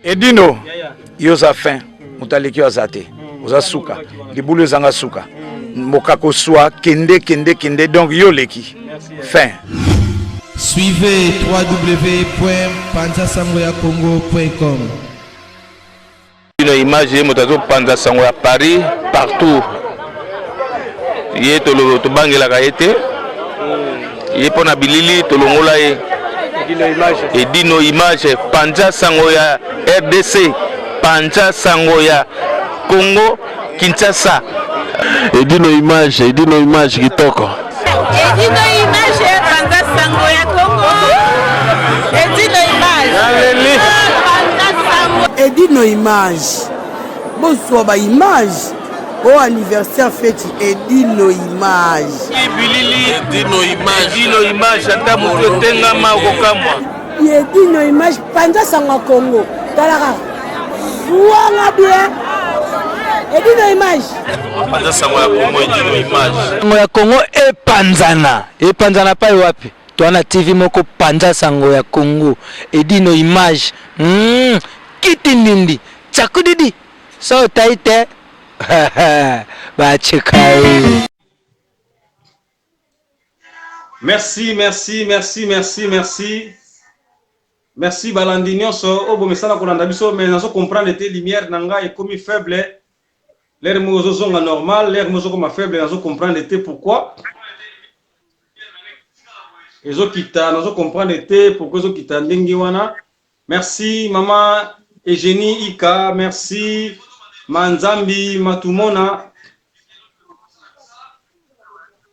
Edino, yo oza fin, moto aleki yo aza te, oza suka, libulu ezanga suka, mboka koswa, kende kende kende, donc yo oleki fin. Suivez www.panzasangoyacongo.com. Bino image ye moto azopanza sango ya Paris partout, ye tobangelaka ye te, ye mpo na bilili tolongola ye. Edino image, panza sango ya RDC, panza sango ya Congo Kinshasa. Edino image, Edino image kitoko. Edino image, panza sango ya Congo. Edino image. Panza sango. Edino image. Bozwa ba image. O anniversaire feti Edino image. Bilili Edino image. Edino image ata moto etengama okokamwa. Edino image panza sango ya Congo. Tala kaka. Zwanga bien. Edino image. Panza sango ya Congo Edino image. Sango ya Congo epanzana. Epanzana pai wapi? Toa na TV moko panza sango ya Congo. Edino image. Kiti ndindi. Tsakudidi. So tai te. Bacheka ye. Merci, merci, merci, merci, merci. Merci balandi nyonso oyo bomesana kolanda biso, mais nazo comprendre te, lumière na ngai ekomi faible. L'air moko ozozonga normal, l'air moko ozokoma faible, nazo comprendre te pourquoi. Ezokita, nazo comprendre te pourquoi ezokita ndenge wana. Merci maman Eugénie Ika, merci Manzambi Matumona.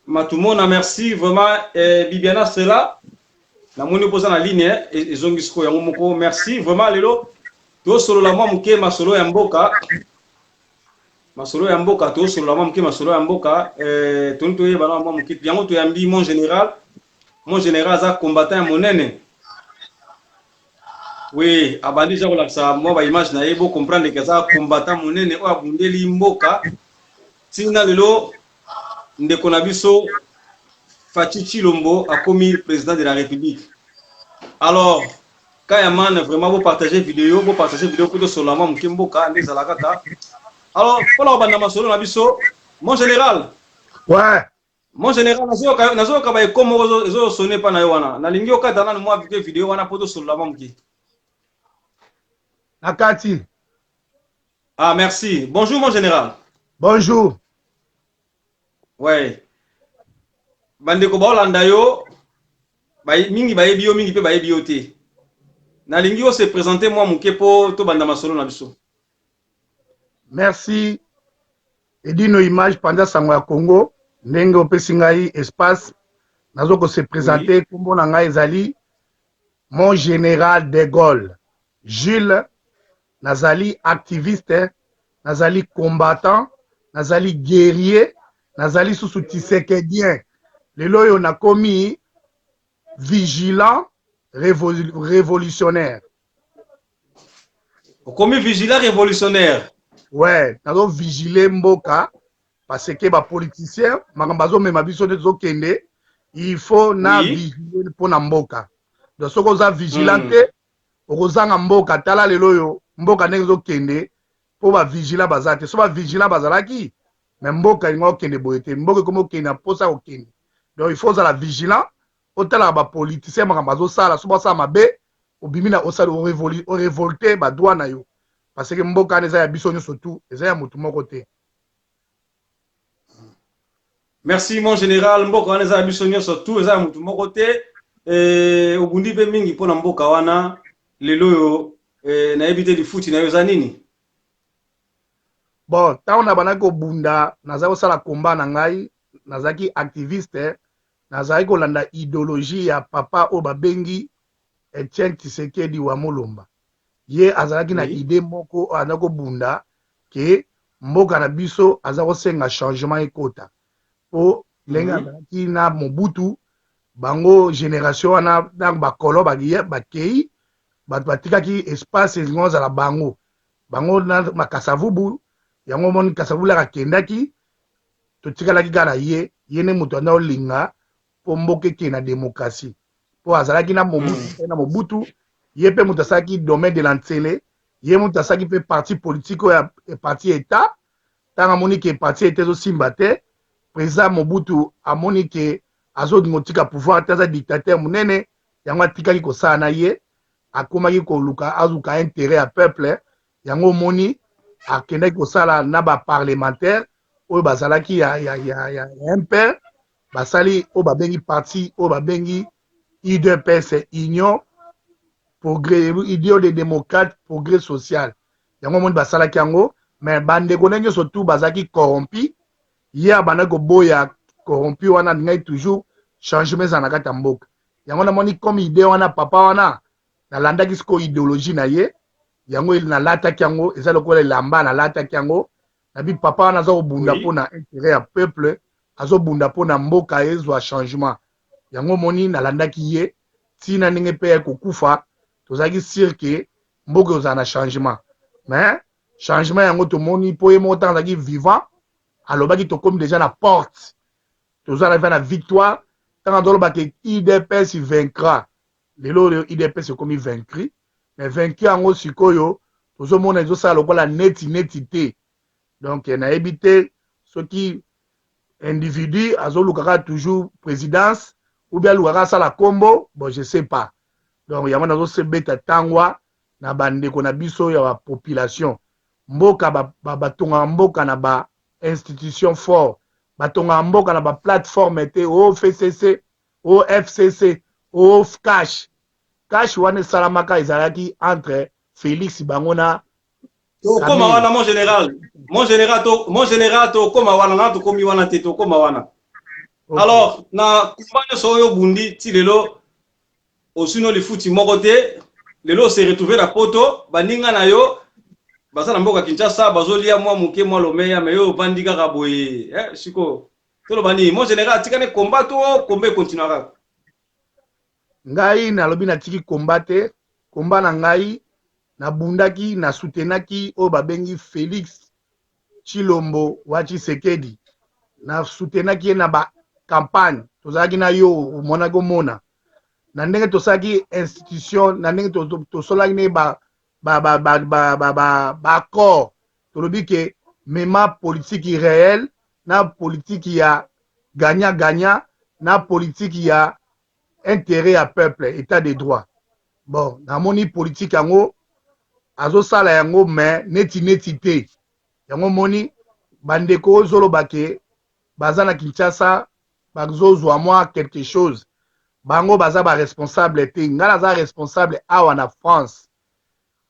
Matumona, merci vraiment eh, Bibiana Sela. Namoni poza na ligne eh, ezongi sikoyo yango moko. Merci vraiment lelo tosolola mwa moke masolo ya mboka. Masolo ya mboka tosolola mwa moke masolo ya mboka eh, toni toyeba na mwa moke yango toyambi mon général. Mon général aza combattant ya monene. Oui, abandi deja kolakisa mwa ba image na ye, bo comprendre que aza combattant monene oyo abundeli mboka ntina lelo ndeko na biso Fatshi Tshilombo akomi président de la République. Alors, Kayaman, vraiment, bo partager vidéo, bo partager vidéo pour tosolola mwa moke mboka nde ezala kaka. Alors, mpona kobanda masolo na biso, mon général. Ouais. Mon général, nazoyoka nazoyoka ba écho moko ezo sonner pa na yo wana. Nalingi okata nanu mwa video video wana po tosolola mwa moke. Na kati. Ah, merci. Bonjour mon général. Bonjour. Ouais. Bandeko baolanda yo, mingi bayebi yo, mingi pe bayebi yo te. Nalingi yo se présenter mwa moke po tobanda masolo na biso. Merci. Edino image panza sango ya Congo ndenge opesi ngai espace nazo ko se présenter. Kombo na ngai ezali mon général de Gaulle Jules, nazali activiste, nazali combattant, nazali guerrier, nazali susu tshisekedien. Lelo oyo nakomi vigilant révolutionnaire. Okomi vigilant révolutionnaire. Ouais, nazo vigiler mboka parce que ba politiciens makambo bazomema biso nde tozokende, il faut na vigiler mpo na mboka. Donc soki oza vigilant te, okozanga mboka. Tala lelo oyo mboka ndenge ezokende mpo ba vigilant baza te. So ba vigilant bazalaki, mais mboka elinga okende boye te. Mboka ekomi okende na mposa kokende. Donc il faut ozala vigilant, otalaka ba politiciens makambo bazosala. So basala mabe, obimi na osali orévolte ba droit na yo, parce que mboka wana eza ya biso nyonso tu, eza ya motu moko te. Merci mon général, mboka wana eza ya biso nyonso tu, eza ya motu moko te. Obundi mpe mingi mpona mboka wana lelo oyo, nayebi te lifuti na yo eza nini? Bon, ntango na bandaki kobunda, nazali kosala combat na ngai, nazalaki activiste, nazalaki kolanda idéologie ya papa oyo babengi Etienne Tshisekedi wa Mulumba. Ye azalaki na idée moko oyo azalaki kobunda ke mboka na biso aza kosenga changement ekota, po ndenge azalaki na Mobutu, bango génération wana, ntango bakolo bakei, bato batikaki espace elingi ozala bango bango na Makasavubu. Yango omoni Kasavubu laka akendaki, totikalaki kaka na ye. Ye nde moto anda olinga mpo mboka ekende na démocratie, mpo azalaki na Mobutu. Na Mobutu, ye mpe moto asalaki domaine de la Ntsele. Ye moto asalaki mpe parti politique oyo ya parti Etat. Ntango amoni ke parti Etat ezosimba te, président Mobutu amoni ke azolinga kotika pouvoir te, aza dictateur monene, yango atikaki kosala na ye, akomaki koluka azuka intérêt ya peuple. Yango omoni akendaki kosala na ba parlementaire oyo bazalaki ya MPR, basali oyo babengi parti oyo babengi UDPS, Union Progrès, Union des démocrates progrès social. Yango omoni basalaki yango, mais bandeko nde nyonso tu bazalaki corrompu. Ye abandaki koboya corrompu wana, alingaki toujours changement ezala na kati ya mboka. Yango namoni comme idée wana, papa wana, nalandaki sikoyo idéologie na ye. Yango nalataki yango, eza lokola elamba, nalataki yango. Nabi papa wana aza kobunda mpona intérêt ya peuple, azobunda mpona mboka ezwa changement. Yango omoni nalandaki ye ntina ndenge mpe ya kokufa. Tozalaki sûr ke mboka ezala na changement, mais changement yango tomoni mpo ye moko, ntango azalaki vivant, alobaki tokomi déjà na porte, toza na victoire. Ntango azolobaka UDPS vaincra, lelo oyo UDPS ekomi vaincu, mais vaincu yango sikoyo tozomona ezosala lokola neti neti te. Donc nayebi te soki individu azoluka kaka toujours présidence ou bien alukaka asala kombo. Bon, je sais pas. Donc yango nazosebeta ntangwa na bandeko na biso ya bapopulation. Mboka, batongaka mboka na ba institution fort, batongaka mboka na baplateforme te, o FCC, o FCC, o CACH. CACH wana esalamaka, ezalaki entre Félix bango na Tokóma wana, mon général, mon général, to, mon général, tokóma wana na tokomi wana te, tokóma wana. Alors, na combat nyonso oyo obundi ti lelo, osino lifuti moko te. Lelo ose retrouve na Poto, baninga na yo baza na mboka Kinshasa, bazolia mwa moke, mwa lomeya, me yo ovandi kaka boye. Sikoyo toloba nini, mon général? Atikani combat to combat ekontinua kaka? Ngai nalobi natiki combat te. Combat na ngai, nabundaki, nasoutenaki oyo babengi Félix Tshilombo wa Tshisekedi. Nasoutenaki ye na bacampagne, tozalaki na yo, omonaki, omona na ndenge tosalaki institution, na ndenge tosolaki ne baaccord. Tolobi ke mema politique réelle na politique ya gagnant gagnant na politique ya intérêt ya peuple, état de droit. Bon, namoni politique yango azosala yango, mais neti neti te. Yango moni bandeko ozoloba ke baza na Kinshasa, bazozwa mwa quelque chose, bango baza baresponsable te. Ngai naza responsable awa na France.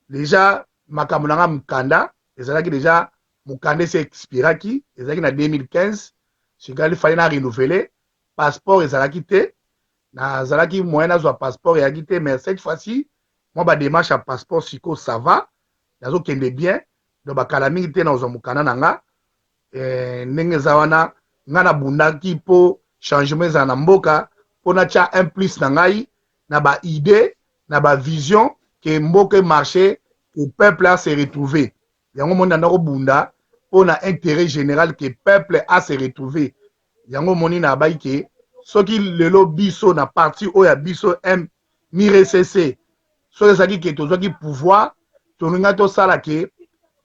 Déjà makambo na nga, mokanda ezalaki déjà, mokanda esi expiraki, ezalaki na 2015. Sikali fallait na renouveler passeport, ezalaki te, nazalaki moyen nazwa passeport eyaki te. Mais cette fois-ci mwa badémarche ya passeport sikoyo ça va, nazokende bien. Donc bakala mingi te nazwa mokanda na nga. Ndenge eza wana, nga nabundaki mpo changement ezala na mboka, mpo natya un plus na ngai na baidée, na bavision ke mboka emarche, ke peuple a se retrouver. Yango moni nanda kobunda mpo na intérêt général, ke peuple a se retrouver. Yango moni na abai ke soki lelo biso na parti oyo ya biso M MIRCC, soki ezalaki ke tozwaki pouvoir, tolingai tosala ke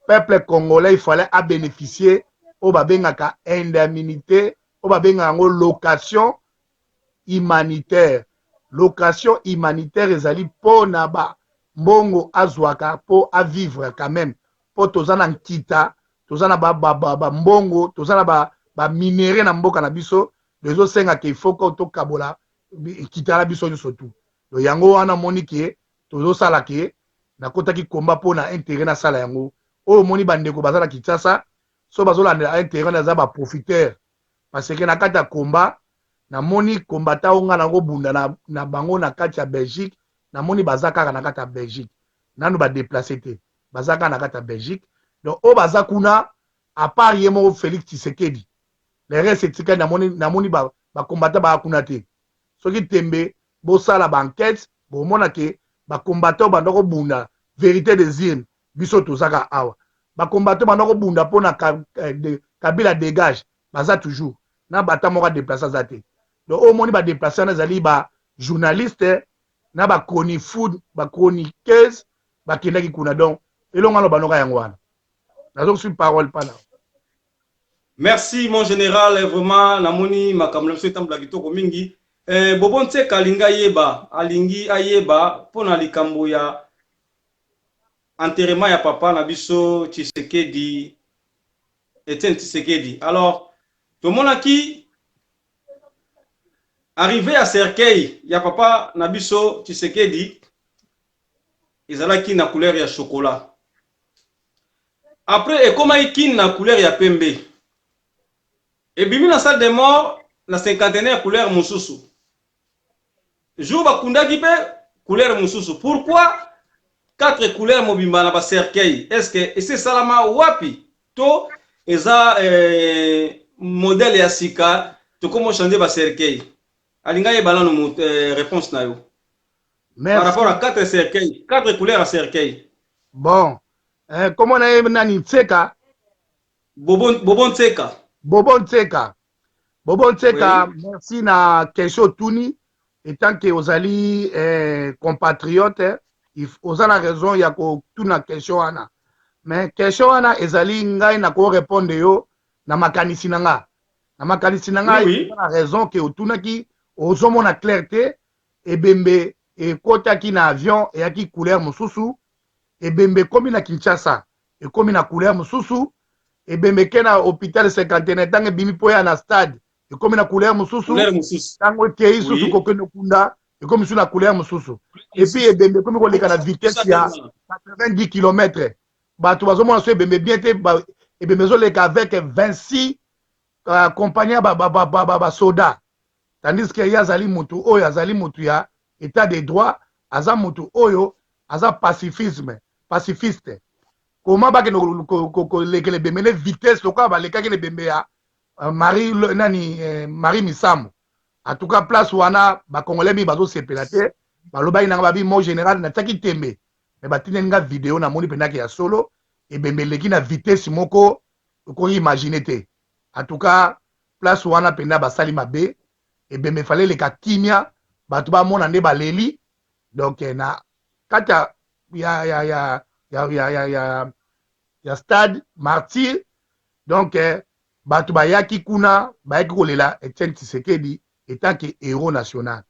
peuple congolais, il fallait abénéficier oyo babengaka indemnité, oyo babengaka yango location humanitaire. Location humanitaire ezali mpo na bambongo azwaka mpo avivre quand même, mpo toza na nkita, toza na bambongo, toza na baminerais na mboka na biso. Ezosengaka il faut tokabola nkita na biso nyonso tu. Yango wana omoni ke tozosala ke nakotaki combat mpo na intérêt, nasala yango. Oyo omoni bandeko baza na Kinshasa, so bazolandela intérêt wana, eza baprofiteur, parce que na kati ya combat, namoni combattant oyo ngai nakobunda na bango na kati ya Belgique, namoni baza kaka na kati ya Belgique, nanu badéplacer te, baza kaka na kati ya Belgique. Donc oyo baza kuna, à part ye moko Félix Tshisekedi, le reste etikali, namoni bacombattant baya kuna te. Soki tembe, bosala baenquête, bomona ke bacombattant banda kobunda vérité des urnes, biso tozaka awa. Bacombattant banda kobunda mpona Kabila dégage, baza toujours na bata moko adéplacer aza te. Donc oyo omoni badéplacer wana ezali bajournaliste na bachronifood, bachroniqueuse bakendaki kuna. Donc Elonga loba noka yango wana. Nazongisi parole pa na. Merci mon general, vraiment namoni makambo na biso etambola kitoko mingi. Eh, Bobo Nseka alingi ayeba, alingi ayeba mpo na likambo ya enterrement ya papa na biso Tshisekedi, Etienne Tshisekedi. Alors, tomonaki arrivée ya cercueil ya papa na biso Tshisekedi ezalaki na couleur ya chocolat. Après ekomaki kin na couleur ya pembe. Ebimi na salle de mort na cinquantenaire couleur mosusu. Jour bakundaki pe couleur mosusu. Pourquoi quatre couleurs mobimba na ba cercueil? Est-ce que esi esalama wapi? To eza eh, modèle ya sika tokomo changer ba cercueil? Alinga yeba nanu eh, réponse na yo. Merci. Par rapport à quatre cercueils, quatre couleurs à cercueil. Bon, eh, comment na ye nani Tseka? Bobo, Bobo Ntseka. Bobo Ntseka. Bobo Ntseka, oui. Merci na question tuni. Et tant que ozali eh, compatriote, eh, oza na raison ya kotuna question wana. Mais question wana ezali ngai na ko répondre yo na makanisi na nga. Na makanisi na ngai, oui, oui. na raison ke otunaki ozomona clair te Ebembe ekotaki na avion eyaki couleur mosusu, ebembe ekomi na Kinshasa ekomi na couleur mosusu, ebembe eke na hopital cinquantenaire ntango ebimi mpo ya na stade ekomi na couleur mosusu, ntango ekei susu kokende kunda ekomi susu na couleur mosusu, epuis ebembe ekomi koleka na vitesse ya 90 km bato bazomona so ebembe bien te, ebembe ezoleka avec 26 uh, compagnie ya basoda tandis que ye azali mutu oyo azali mutu ya etat de droit, aza mutu oyo aza pacifisme pacifiste. Comment bakende kolekela ebembe ne vitesse lokola balekaki na ebembe ya euh, Marie nani eh, Marie Misamu? En tout cas place wana ba congolais mingi bazosepela te, balobaki nanga babi mon général natiaki tembe, mais batindeli nga video namoni mpenza ya solo ebembe eleki na vitesse moko okoki imaginer te. En tout cas place wana mpenza basali mabe, ebembe fallait eleka kimia, bato bamona nde baleli. Donc eh, na kati ya ya ya ya ya ya ya ya, ya stade martyr, donc eh, bato bayaki kuna bayaki kolela Etienne Tshisekedi etant que héros national.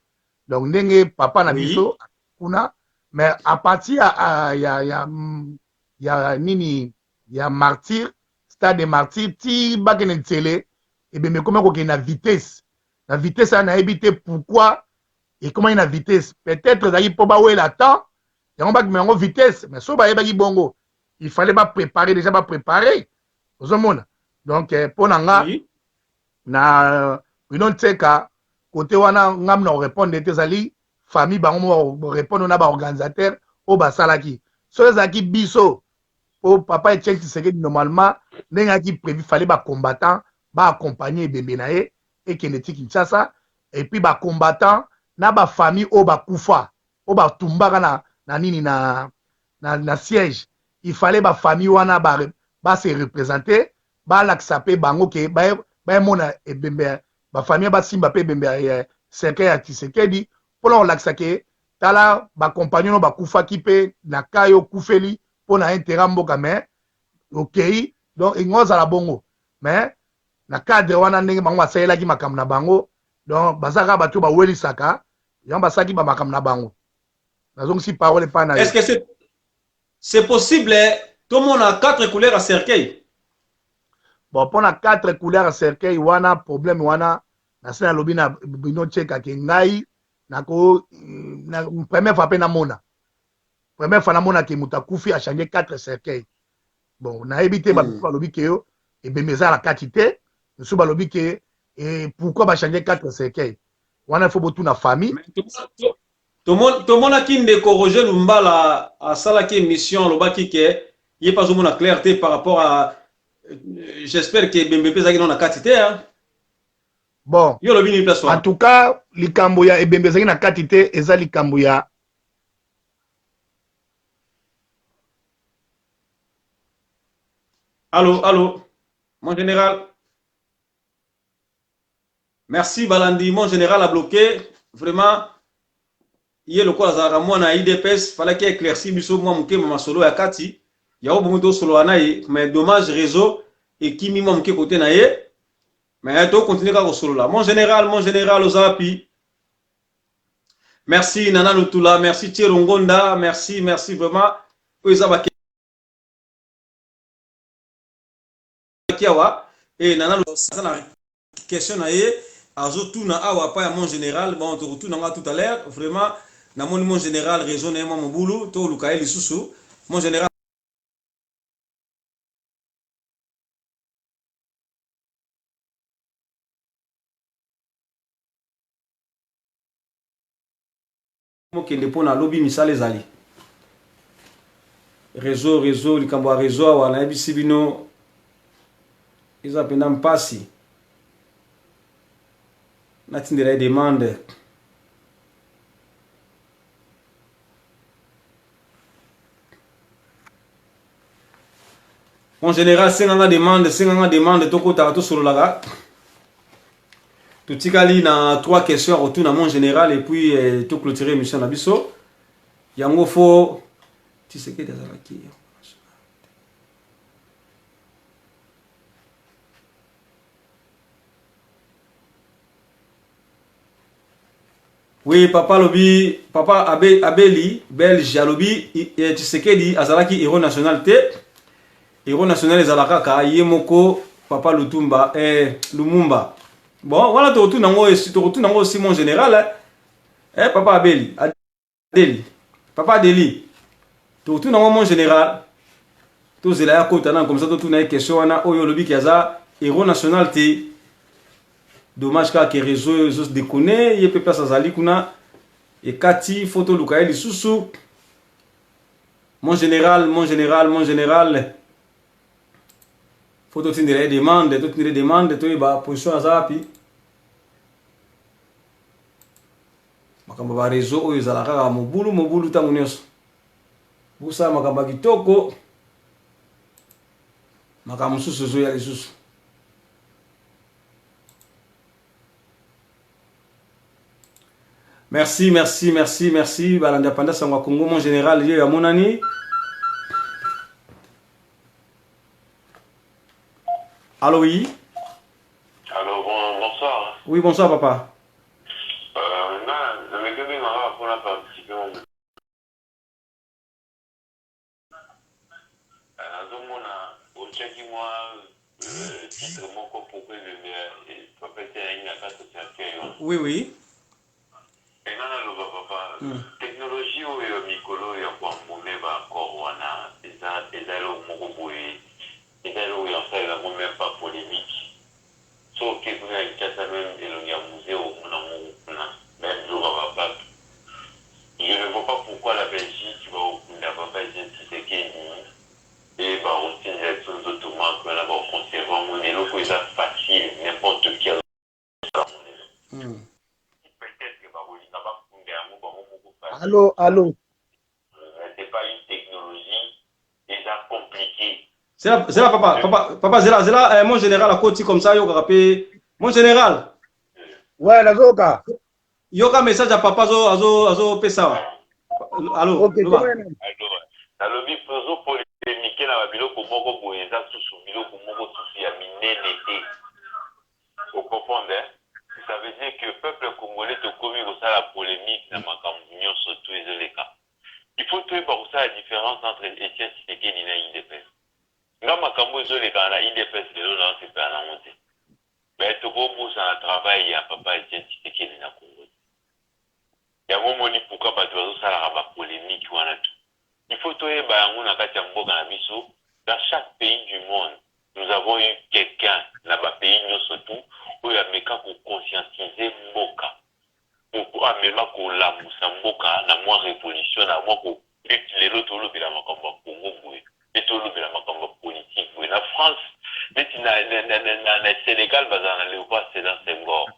Donc ndenge papa na biso kuna, mais à partir ya ya ya, ya nini ya martyr, stade de martyr ti bakende nsele, ebembe ekoma kokende na vitesse na vitesse wana nayebi te pourquoi ekomaki na vitesse. Peut-être ezalaki mpo bawela temps yango bakima yango vitesse, mais soki bayebaki bongo il fallait ba préparer déjà, ba préparer ozomona. Donc eh, mpo na nga oui. Na bino Nseka kote wana nga na korépondre te, ezali famille bango moko répondre na baorganisateur oyo basalaki. Soki ezalaki biso po papa Etienne Tshisekedi normalement ndenge ayaki prévu fallait ba combattant ba accompagner ebembe na ye ekende ti Kinshasa, et puis ba combattant na ba famille oyo bakufa oyo batumbaka na, na nini na, na, na siège, il fallait ba famille wana ba, ba se représenter, balakisa pe bango ke bayemona ebembe, ba famille basimba pe ebembe ya cercueil ya Tshisekedi mpona kolakisa ke tala ba compagnon no bakufaki pe na cas yo okufeli mpo na intérêt mboka, mais okei donc ingo ozala bongo. Mais na cadre wana ndenge bango basalelaki makambo na bango, donc baza kaka bato bawelisaka yango basalaki ba makambo na bango. Nazongisi parole epai na yo. Est-ce que c'est c'est possible tomona quatre couleurs ya cercueil? Bon, mpona quatre couleurs ya cercueil wana, problème wana nasi nalobi na bino tshekake ngai nako na, première fois mpe namona, première fois namona ke moto akufi achange quatre cercueil. Bon, nayebi te, bato balobi ke yo ebembe eza na kati te, mosusu balobi ke e, pourquoi bachange quatre cercueil wana, il faut botuna famille. Tomonaki ndeko Roger Lumbala asalaki émission, alobaki ke ye mpe azomona clair te par rapport à j'espère ke ebembe mpe ezalaki nano na kati te hein. Bon, yo olobi nini place en wana? Tout cas likambo ya ebembe ezalaki na kati te eza likambo ya Allo, allo, mon général. Merci balandi, mon général a bloqué vraiment. Ye lokola azalaka mwana ya UDPS, falaki éclaircir biso mwa moke ma masolo ya kati. Yango bongo tosolola na ye, mais dommage réseau ekimi mwa moke kote na ye, mais to continuer kaka kosolola. Mon général, mon général, oza wapi? Merci Nana Lutula, merci Thierry Ngonda, merci, merci vraiment. Oyo eza ba awa e Nana aza na question na ye azotuna awa pa ya mon général. Bon, tokotuna nga tout à l'heure. Vraiment namoni mon général, réseau na ye mwa mobulu, toluka ye lisusu mon général. Mokende mpo na lobi misala ezali réseau, réseau, likambo ya réseau awa nayebisi bino eza mpenza mpasi. Natindela ye demande. En général, senganga demande, senganga demande, tokotaka, tosololaka. Totikali na trois questions ya kotuna mon général et puis eh, toclôturer émission na biso. Yango fo Tshisekedi azalaki. Oui, papa alobi, papa Abe, Abeli belge alobi eh, Tshisekedi azalaki héros national te. Héros national ezalaka kaka ye moko papa Lutumba, eh, Lumumba. Bon, wana tokotuna yango, tokotuna yango aussi mon général, eh, eh papa Abeli Adeli, papa Adeli, tokotuna yango mon général. Tozela ya kota na comme ça totuna ye question wana oyo olobi ki aza héros national te. Dommage kaka ke réseau ezo déconner ye mpe place azali kuna ekati, fo toluka ye lisusu. Mon général, mon général, mon général, fo totindela ye demande, totindela ye demande, toyeba position aza wapi. Makambo ya bareseau oyo ezala kaka mobulu mobulu ntango nyonso. Bosala makambo ya kitoko, makambo mosusu ezoya lisusu. Merci, merci, merci, merci. Balanda Panda Sango Congo, mon général, yo ya monani. Allô, oui. Allô, bon, bonsoir. Oui, bonsoir, papa. Non, je pour la participer. Nazomona otiaki mwa titre moko, pourquoi ebembe papa ete ayaki na kati cercueil wana. Oui, oui. Enga naloba papa, technologie oyo ya mikolo oyo ya koambume baaccord wana eza eloko moko boye, eza eloko ya kosalela yango même pas polémique. So oke kuna na Kinshasa, même elongi ya musée omona yango kuna, même biloko ya bapape. Je ne vois pas pourquoi la Belgique bakokunda papa Etienne Tshisekedi e bakotindela biso nzoto mako wana, bakoconserve yango na eloko eza facile, n'importe qui azosala yango lelo. Peut-être bakolinga bakunda yango bango moko facile. Allo, allo. Mais c'est pas une technologie eza compliqué. Zela, zela papa, papa, papa, zela, zela, eh, mon général akoti comme ça, yokaka pe. Mon général. Ouais, nazoka. Yoka message ya papa azo azo azo pesa wa. Allo, Ok, loba. Nalobi tozo polémique na babiloko moko boye eza susu biloko moko susu ya minene te. Ocomprendre, hein? Ça veut dire que peuple congolais tokomi kosala polémique na makambo nyonso tu ezoleka. Il faut toyeba kosala différence entre Etienne Tshisekedi na UDPS. Nga makambo ezolekana na UDPS lelo naosepela nango te. Mais tokobosana travail ya papa Etienne Tshisekedi na Congo te. Yango omoni pourquoi bato bazosalaka ba polémique wana tu. Il faut toyeba yango na kati ya mboka na biso, dans chaque pays du monde nous avons eu quelqu'un na ba pays nyonso tu oyo ameka ko conscientiser mboka, pour amema kolamusa mboka na mwa révolution, na mwa ko neti lelo tolobela makambo ya Congo boye, neti tolobela makambo ya politique boye na France, neti na Sénégal bazala na Léopold Sédar Senghor,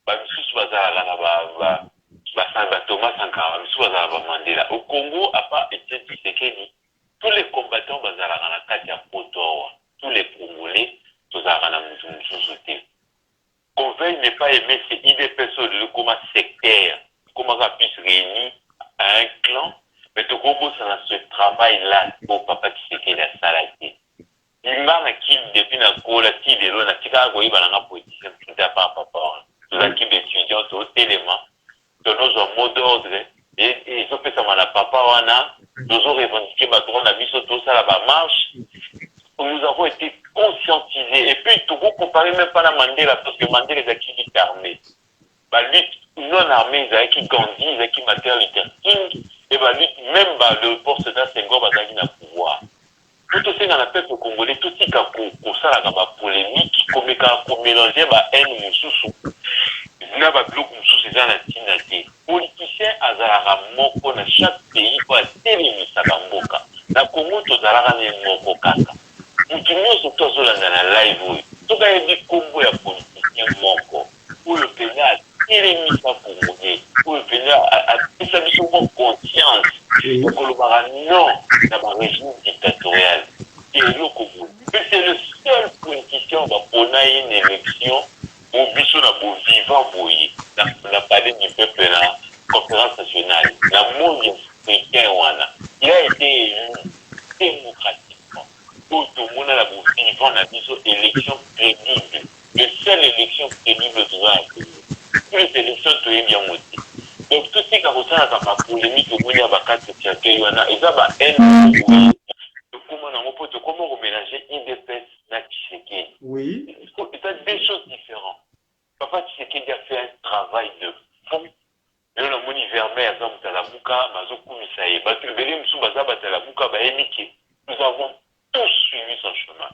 bamisusu bazalaka na ba Thomas Sankara, bamisusu bazalaka ba Mandela. Au Congo, à part Etienne Tshisekedi, tous les combattants bazalaka na kati ya poto awa, tous les Congolais tozalaka na mutu mosusu te. Qu'on veuille ne pas aimer, c'est UDPS oyo lelo ekoma sectaire, ekomaka plus réuni à un clan, mais tokobosana ce travail là oyo papa Tshisekedi asala. depuis nakola ti lelo, natikaka koyeba nanga politicien mosusu te à part papa wana. Tozalaki baétudiant, totelema, tonozwa mot d'ordre ezopesama na papa wana, tozorevendiquer badroit na biso, tosala bamarche. Nous avons été conscientisés. Et puis tokocomparer même pas na Mandela, parce que Mandela ezalaki lutte armée. Balutte non armée ezalaki Gandhi, ezalaki Martin Luther King, et balutte même baLéopold Sédar Senghor bazalaki na pouvoir. Po tosenga na peuple congolais, totika kosalaka bapolémique, komekaka komélanger bahaine mosusu na babiloko mosusu eza na ntina te. Politicien azalaka moko na chaque pays oyo atelemisaka mboka. Na Congo tozalaka ne moko kaka. Motu nyonso to azolanda na live oyo, soki ayebi nkombo ya politicien moko oyo mpenza atelemisa Congolais, oyo mpenza apesa biso mwa conscience okolobaka non na barégime dictatorial, eloko boye, mpe c'est le seul politicien bapona ye na élection bo biso na bovivant boye na Palais du peuple, na Conférence nationale, na monde africain wana. Il a été élu démocratiquement, oyo tomona na bovivant na biso, élection crédible, le seule élection crédible toza na Congo. Plus élection toyebi yango te. Donc totika kosalaka bapolémique. Omoni ya bakati cercueil wana eza bahaine boye tokóma nango, mpo tokóma komélanger UDPS na Tshisekedi. Eza deux choses différentes. Papa Tshisekedi a fait un travail de fond. Lelo namoni Vermeer aza moto alamuka, bazokumisa ye. Bato ebele mosusu baza bato alamuka, bayebi ke nous avons tous suivi son chemin.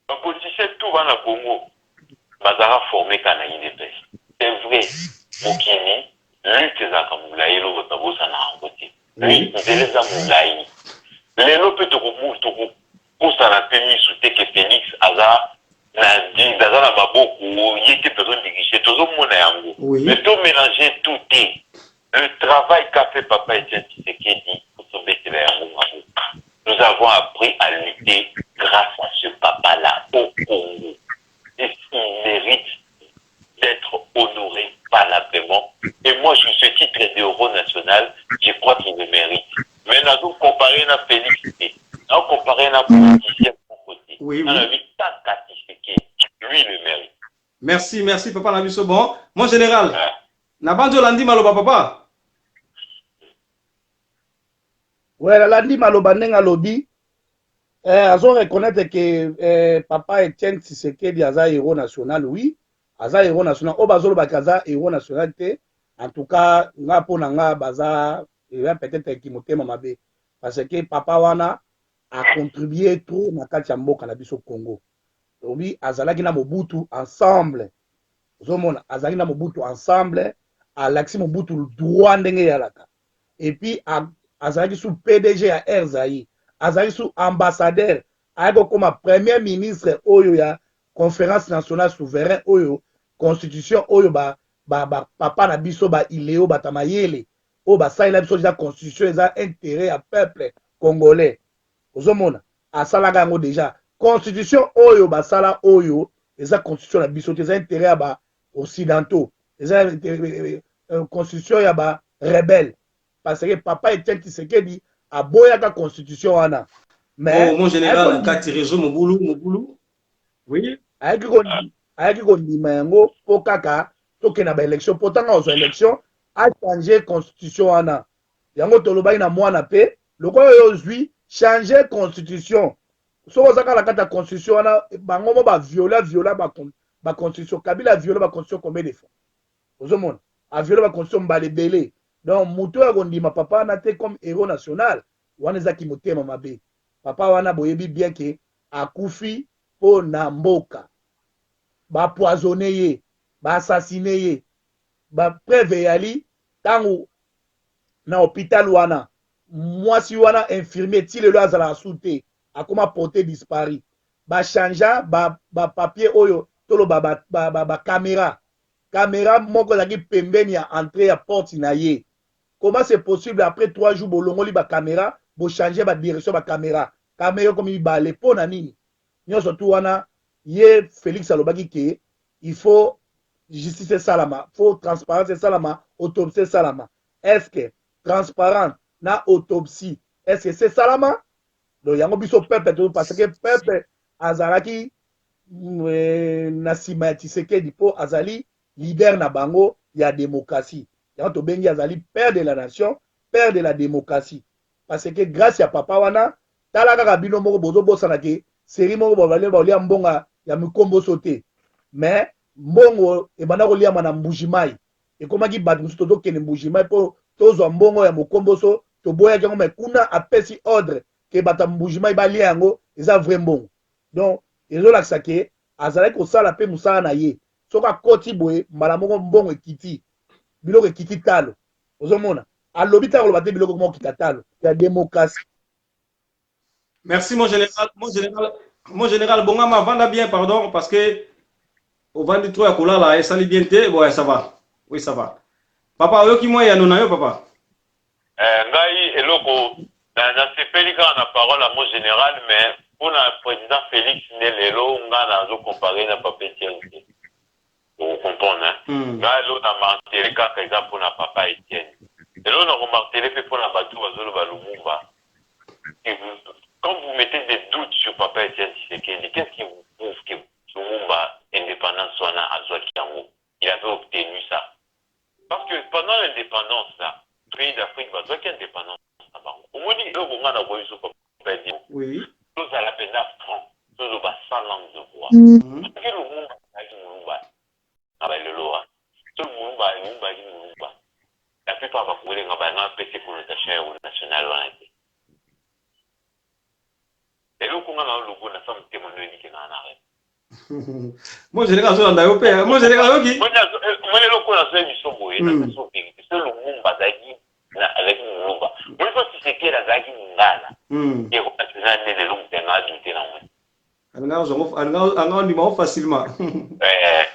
Bapoliticien tout bana Congo bazalaka formé kaka na UDPS. C'est vrai, mokili lutte ezalaka molai, eloko babosana yango te. Nzela eza molai. Lelo mpe tokokosana mpe misu te ke Félix aza na aza na maboko ye te mpe azodirige, tozomona yango. Mais tomélange tout te. Le travail qu'a fait papa Etienne Tshisekedi, tobetela yango maboko. Nous avons appris à lutter grâce à ce papa-là au Congo et il mérite d'être honoré valablement. Et moi, je ce titre d'héros national, je crois qu'il le mérite. Mais nous comparer na Félix te, nous comparer na politicien de côté. On a vu Kaka Tshisekedi, lui le mérite. Merci, merci papa na biso. Bon, mon général, na banzo landi maloba papa. Ouais, nalandi maloba ndenge alobi. Azo reconnaître que papa Etienne Tshisekedi aza héros national. Oui, aza héros national. Oyo bazolobaki aza héros national te, en tout cas nga, mpo na nga, baza eza peut-être kimotema mabe, parce que papa wana acontribue trop na kati ya mboka na biso Congo. Lobi azalaki na Mobutu ensemble, ozomona, azalaki na Mobutu ensemble, alakisi Mobutu droit ndenge eyalaka. Et puis azalaki su PDG ya Air Zaïre, azalaki su ambassadeur, ayaki kokóma premier ministre oyo ya Conférence nationale souverain, oyo constitution oyo ba, ba, ba papa na biso baileo, bato ya mayele oyo basalela biso déjà constitution eza intérêt ya peuple congolais. Ozomona, asalaka yango déjà. Constitution oyo basala oyo eza constitution na biso te, eza intérêt ya ba occidentaux, eza constitution ya ba rebelle, parce que papa Etienne Tshisekedi aboyaka constitution wana. Mais oh, mon général, kati réseau mobulu mobulu, oui. Ayaki kondima yango mpo kaka tokende na baélection, mpo ntango ozwa élection achange constitution wana. Yango tolobaki na mwana mpe lokola oyo ozwi change constitution, soki oza kaka na kati ya constitution wana, bango mo baviola viola baconstitution. Kabila aviola baconstitution combien de fois? Ozomona, aviola baconstitution mbala ebele. Donc moto oyo akondima papa wana te comme héros national wana, ezaki motema mabe. Papa wana, boyebi bien ke akufi mpo na mboka. Bapoisonne ye, baassassine ye, bapreuve eyali ntango na hôpital wana. Mwasi wana infirmier ti lelo azalaka su te, akoma porté disparu. Bachangea bapapier ba oyo toloba bacaméra ba, ba caméra moko ezalaki pembeni ya entrée ya porte na ye. Comment c'est possible, après 3 jours bolongoli bacaméra, bochange badirection bacaméra, caméra ekomi mibale, mpo na nini? Nyonso tu wana, ye Félix alobaki ke il faut justice esalama, faut transparence esalama, autopsie esalama. Est ce que transparente na autopsie, est ce que sesalama? Donc yango biso peuple, parce que peuple azalaki na nsima ya Tshisekedi mpo azali leader na bango ya démocratie. Yango tobengi azali père de la nation, père de la démocratie, parce que grâce ya papa wana, tala kaka bino moko bozobosana ke série moko bavali baolia mbonga ya mikomboso te, mais mbongo ebanda koliama na Mbujimai. Ekomaki bato mosusu tozokende Mbujimai mpo tozwa mbongo ya mokomboso, toboyaki yango, mais kuna apesi ordre ke bato ya Mbujimai balia yango, eza vrai mbongo. Donc ezolakisa ke azalaki kosala mpe mosala na ye. Soki akoti boye, mbala moko mbongo ekiti, biloko ekiti talo. Ozomona alobi ntango oloba te, biloko moko kita talo ya démocratie. Merci, mon général. Mon général, mon général Bongama, vanda bien, pardon, parce que ovandi trop ya kolala, esali bien te. Bon, ça va. Oui, ça va. Papa, oyoki mwa yano na yo, papa. Ngai eloko nasepeli kaka na parole ya mon général, mais mpona président Félix nde lelo nga nazocomparer na papa Etienne te, okocomprendre? Ngai lelo na marteler kaka eza mpona papa Etienne. Lelo na komarteler mpe mpona bato bazoloba Lumumba. Et quand vous mettez des doutes sur papa Etienne Tshisekedi, qu'est-ce qui vous prouve que Lumumba, indépendance wana azwaki yango, il avait obtenu ça? Parce que pendant l'indépendance là, pays d'Afrique bazwaki indépendance na bango. Omoni eloko nga na koyi so, papa Etienne, tozala mpenza franc, toloba sans langue de bois. Soki Lumumba azalaki Moluba na balelo wana, so Lumumba azalaki Moluba, la plupart bakokolenga banga apesi connotation ya national wana te. Eloko nga na olobo na sa motema noyebi na na rêve. Mon général azolanda yo mpe, mon général oyoki. Moni eloko oyo nazoyebi biso boye, naso vérité, so Lumumba azalaki Moluba, moni so Tshisekedi azalaki Mongala, héros national nde lelo moto yanga adouter nango. Anga ondima o facilement.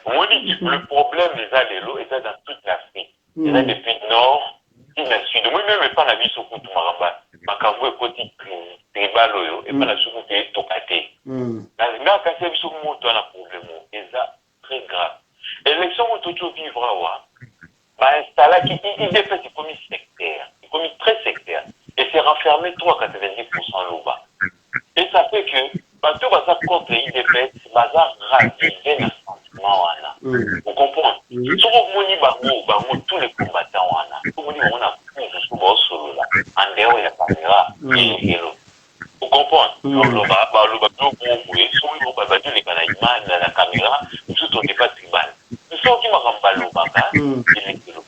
Omoni, le problème eza lelo, eza dans toute l'Afrique, eza depuis nord ti na sud. Omoni, même epa na biso kutu makambo ekoti tribal oyo, epa na biso kutu etoka te. Nga kasi ya biso moto wana, problème oyo eza très grave. Élection oyo toti ovivre awa, bainstallaki UDPS, ekomi sectaire, ekomi très sectaire et c'est renfermé trop à 90% loba, et ça fait que bato baza contre UDPS baza ravive na sentiment wana, ocomprendre? Soki omoni bango tous les combattants wana, omoni bango na kuzu, so baosolola en dehors ya caméra, elekelo, ocomprendre? Baloba, baloba biloko moko boye. Soki babandi oleka na image na caméra, biso on n'est pas tribal. Soki makambo balobaka elekelo,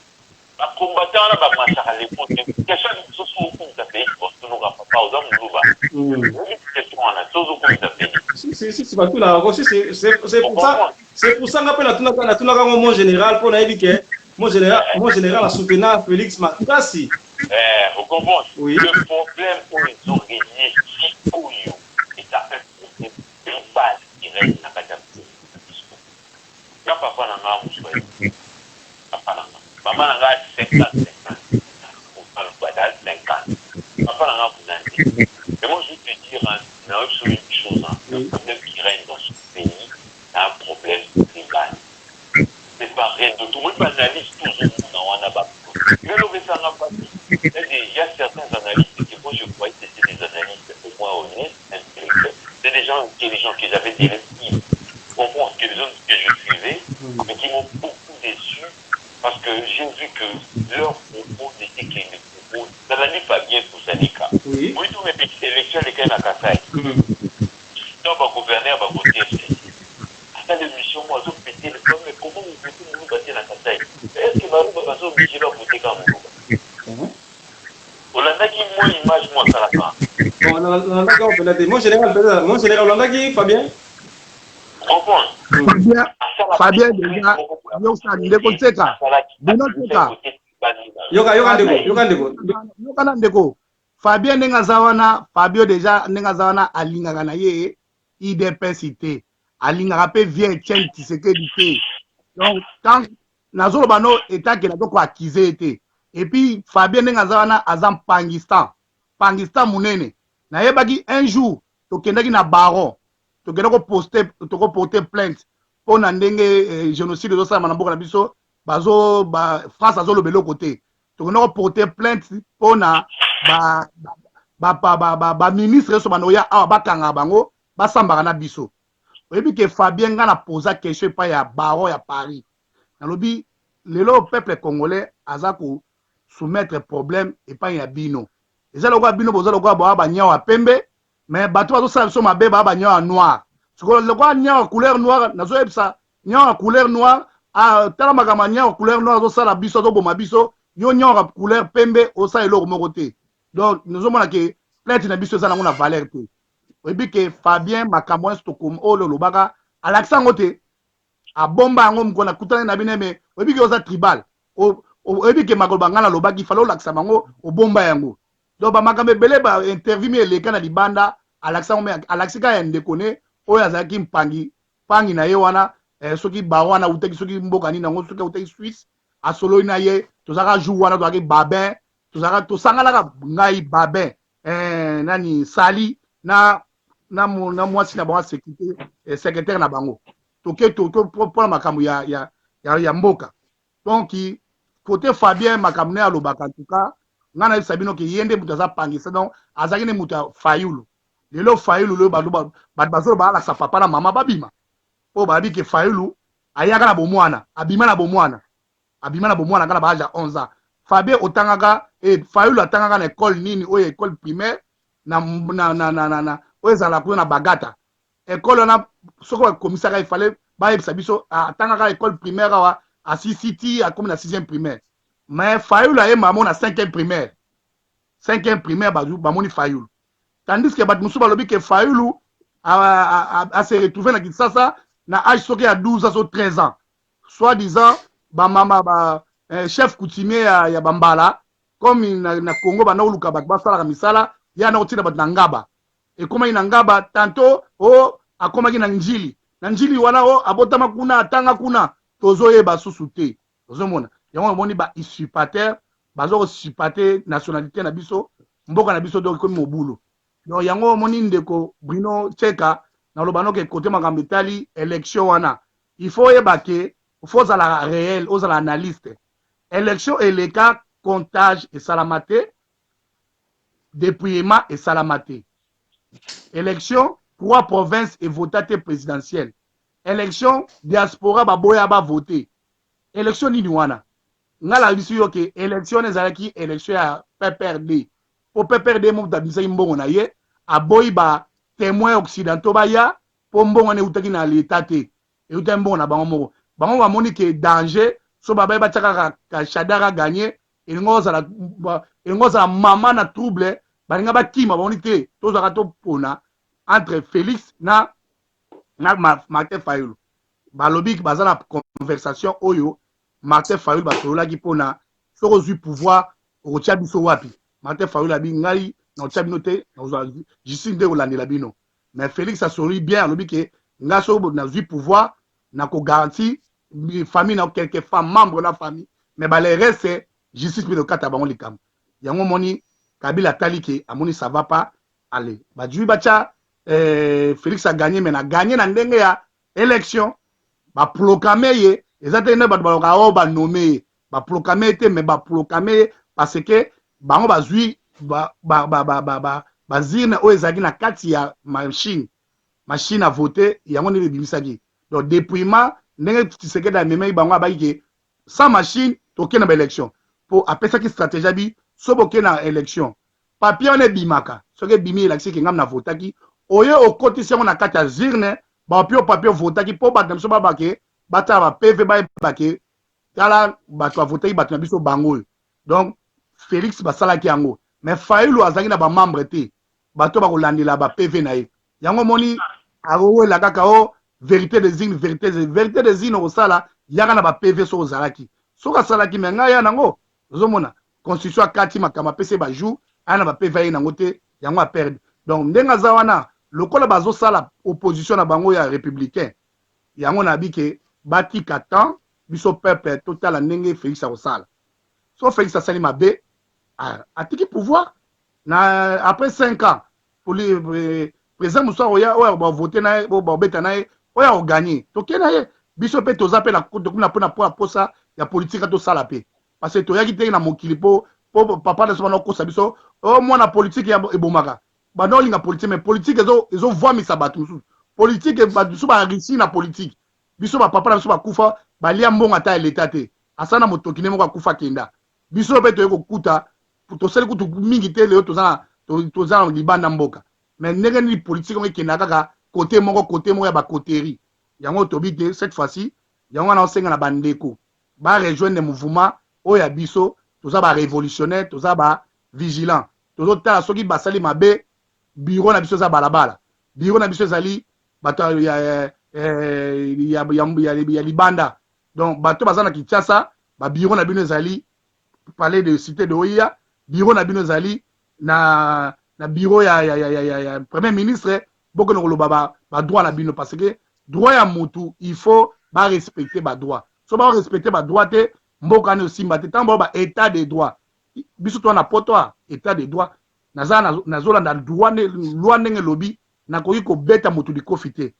bacombattant wana bamarchaka lepo te. Question ya liboso, so okumisa Félix, bosunuka papa oza Moluba, oyebi question wana, so ozokumisa Félix. Si, si, si, si, batuna yango. Si, si, c'est pour ça, c'est pour ça nga mpe natunaka yango, mon général, mpo nayebi ke mon général asoutenir Félix makasi. Eh, vous comprenez? Oui. Le problème oyo ezorégner sikoyo eza un problème tribal qui règne na kati ya biso. Nga papa na nga Moswahili, papa na nga, mama na nga 50 50, bada 50, papa na nga Munandi. Mais moi, je vais te dire, hein, na une chose, hein, le problème qui règne dans ce pays, c'est un problème tribal, c'est pas rien d'autre. Moi, analyse tozomona wana, ba lelo opesanga mpasi. C'est-à-dire, il y a certains analystes que moi je croyais que c'était des analystes au moins honnêtes, intellectuels. C'est des gens intelligents que j'avais des comprends que les autres que je suivais, mais qui m'ont beaucoup déçu parce que j'ai vu que leurs propos n'étaient que des propos. Ça n'allait pas bien pour Sanika. Oui, tous mes petites élections, lesquelles na Kasaï. Donc, le gouverneur va voter FCC. Ata l'émission, moi, je pété le feu, mais comment vous votez Moulouba na Kasaï? Est-ce que Baluba va obligé de voter comme Moulouba? Olandaki mwa image mwa asalaka? Bon, nalandaki yango mpenza te, mon général. Mpenza, mon général, olandaki Fabien? Comprendre. Fabien, Fabien déjà yosa ndeko Nseka bino Nseka. Yoka, yoka ndeko, yoka ndeko. Yoka na ndeko Fabien ndenge aza wana. Fabio déjà ndenge aza wana, alingaka na ye UDPS te, alingaka mpe vieux Etienne Tshisekedi te. Donc tant nazoloba no etake nazoko accuser ye te. Et puis Fabien ndenge aza wana, aza mpangistan, mpangistan monene. Nayebaki un jour tokendaki na baron, tokenda koposte, tokoporter plainte mpo na ndenge génocide ezosalama na mboka na biso. Bazo ba, France azoloba eloko te. Tokenda koporter plainte mpo na baministre nyonso bana oya awa, bakangaka bango, basambaka na biso. Oyebi ke Fabien, nga na posa question epai ya baron ya Paris, nalobi lelo peuple congolais aza ko soumettre problème epai ya bino, eza lokola bino boza lokola baa banyao ya pembe, mais bato bazosala biso mabe baa banyao ya noir. Sikoyo lokola nyao ya couleur noire, nazoyebisa nyao ya couleur noire, ah, tala makambo ya nyao ya couleur noire azosala biso, azoboma biso. Yo nyao ya couleur pembe osala eloko moko te. Donc nazomona ke plainte na biso eza nango na valeur te. Oyebi ke Fabien, makambo nyonso tokoma oyo olobaka, alakisa yango te, abomba yango. Mokolo nakutani na bino, me oyebi ke oza tribal, oyebi ke makolo banga nalobaki fale olakisa bango, obomba yango. Donc bamakambo ebele, ba interview mi eleka na libanda, alakisa yango, me alakisi kaka ya ndeko ne oyo azalaki mpangi mpangi na ye wana. Soki baro wana awutaki soki mboka nini yango, soki awutaki Suisse, asololi na ye. Tozalaka jour wana, tozalaki Babin, tozalaka tosanganaka, ngai, Babin, nani, Sali na mwasi na bango sécurité, secrétaire na bango. Toke to mpona makambo ya mboka. Donc côté Fabien, makambo ne alobaka, en tout cas ngai nayebisa bino ke ye nde moto aza pangisa. Donc azalaki nde moto ya Fayulu. Lelo Fayulu, lelo bato bazoloba alakisa papa na mama babima, mpo bayebi ke Fayulu ayaka na bomwana, abima na bomwana, abima na bomwana kaka na baage ya 11 ans. Fabien otangaka, Fayulu atangaka na école nini oyo, école primaire na oyo ezalaka kuna na Bagata, école wana soki bakomisaka, ifale bayebisa biso atangaka école primaire awa, asisi ti akomi na sixième primaire. Mais Fayulu ayemba mo na cinquième primaire, cinquième primaire bamoni Fayulu. Tandis que bato mosusu balobi ke Fayulu ase retrouve na Kinshasa na age soki ya 12 ans so 13 ans, soit disant bamama ba chef coutumier ya bambala. Comme na Congo banda koluka bato basalaka misala, ye anda kotinda bato na Ngaba, ekomaki na Ngaba, tantôt o akomaki na Njili, na Njili wana o abotama kuna, atanga kuna, tozoyeba susu te. Ozomona yango, omoni ba usurpateur baza kosuspate nationalité na biso, mboka na biso. Donc ekomi mobulu. Donc yango omoni, ndeko Bruno Cheka, naloba noke kote makambo etali élection wana, il faut oyeba ke faut ozala réel, ozala analyste. Élection eleka, comptage esalama te, dépouillement esalama te. Élection, trois provinces evota te. Présidentielle, élection, diaspora baboya bavote. Élection nini wana? Nga na biso yo ke élection wana ezalaki élection ya PPRD, mpo PPRD moto abimisaki mbongo na ye, aboyi ba témoins occidentaux baya, mpo mbongo wana eutaki na leta te, eutaki mbongo na bango moko. Bango bamoni ke danger so babaye batia kaka Shadary aganye, elingi ozala mama na trouble, balinga bakima. Bamoni te, tozwaka topona entre Félix na Martin Fayulu. Balobi baza na conversation oyo Martin Fayulu basololaki mpona soki ozwi pouvoir okotia biso wapi. Martin Fayulu abi ngai nakotia bino te, nakozwa justice nde kolandela bino. Mais Félix asololi bien, alobi ke ngai soki nazwi pouvoir, nakogarantir famille na quelque femme, membre na famille, mais bale reste justice mpe lokata bango likambo yango. Omoni Kabila atali ke amoni ça va pas aller, bajui batya Félix aganye, mais na ganye na ndenge ya élection baproclame ye. Eza te nde bato baloka oyo banome ye, baproclame ye te, mais baproclame ye parce que bango bazwi baurne oyo ezalaki na kati ya machine à voter, yango ndenge ebimisaki. Donc dépouillement, ndenge Tshisekedi amemaki bango, abaki ke sans machine tokende na baélection, mpo apesaki stratégie, abi so bokende na élection, papier wana ebimaka, soki ebimi elakisi ke ngam na votaki. Oyo okotisi yango na kati ya urne, bapio papier votaki, mpo bato na biso babake batala ba PV, bayebake tala bato bavotaki, bato na biso bango oyo. Donc Félix basalaki yango, mais Fayulu azalaki na bamembre te, bato bakolandela ba PV na ye. Yango omoni akowela kaka o vérité des urnes, vérité des urnes okosala yaka na ba PV soki ozalaki, soki asalaki. Me ngai ya nango, ozomona constitution akati makambo, apesi ye bajour aya na ba PV, aye nango te, yango aperdre. Donc ndenge aza wana, lokola bazosala opposition na bango ya républicain, yango nayebi ke batika temps biso peuple totala ndenge Félix akosala. So Félix asali mabe, atiki pouvoir na après 5 ans, président mosusu akoya oyo bavote na ye, oyo babeta na ye, oyo akoganye, toke na ye. Biso mpe toza mpe tokomi na mpona posa ya politique tosala mpe, parce que toyaki te na mokili mpo papa na biso bana kokosa biso o mwana politique ebomaka. Banda olinga politique, mais politique ezovwamisa bato mosusu. Politique bato biso ba réussir na politique. Biso ba papa na biso bakufa balia mbongo ata ya leta te. Asala na motoki ne moko akufa kenda. Biso pe toye kokuta tosali kutu mingi te lelo toza na toza na libanda mboka. Mais ndenge nini politique yango ekenda kaka kote moko kote moko ya ba coterie. Yango tobi te cette fois-ci yango wana osenga na bandeko ba rejoindre mouvement oyo ya biso toza ba revolutionnaire toza ba vigilant tozotala soki basali mabe bureau na biso eza balabala bureau na biso ezali bato ya, ya, ya, ya, ya, ya libanda donc bato baza na Kinshasa ba bureau na bino ezali palais de cité de Oya bureau na bino ezali na na bureau ya, ya, ya, ya, ya premier ministre bokende koloba ba, ba droit na bino parce que droit ya mutu il faut ba respecter ba droit so ba respecter ba droit te mboka wana osimba te ntango bao ba état de droit biso toza na poto a état de droit naza nazolanda droit loi ndenge elobi nakoki kobeta motu likofi te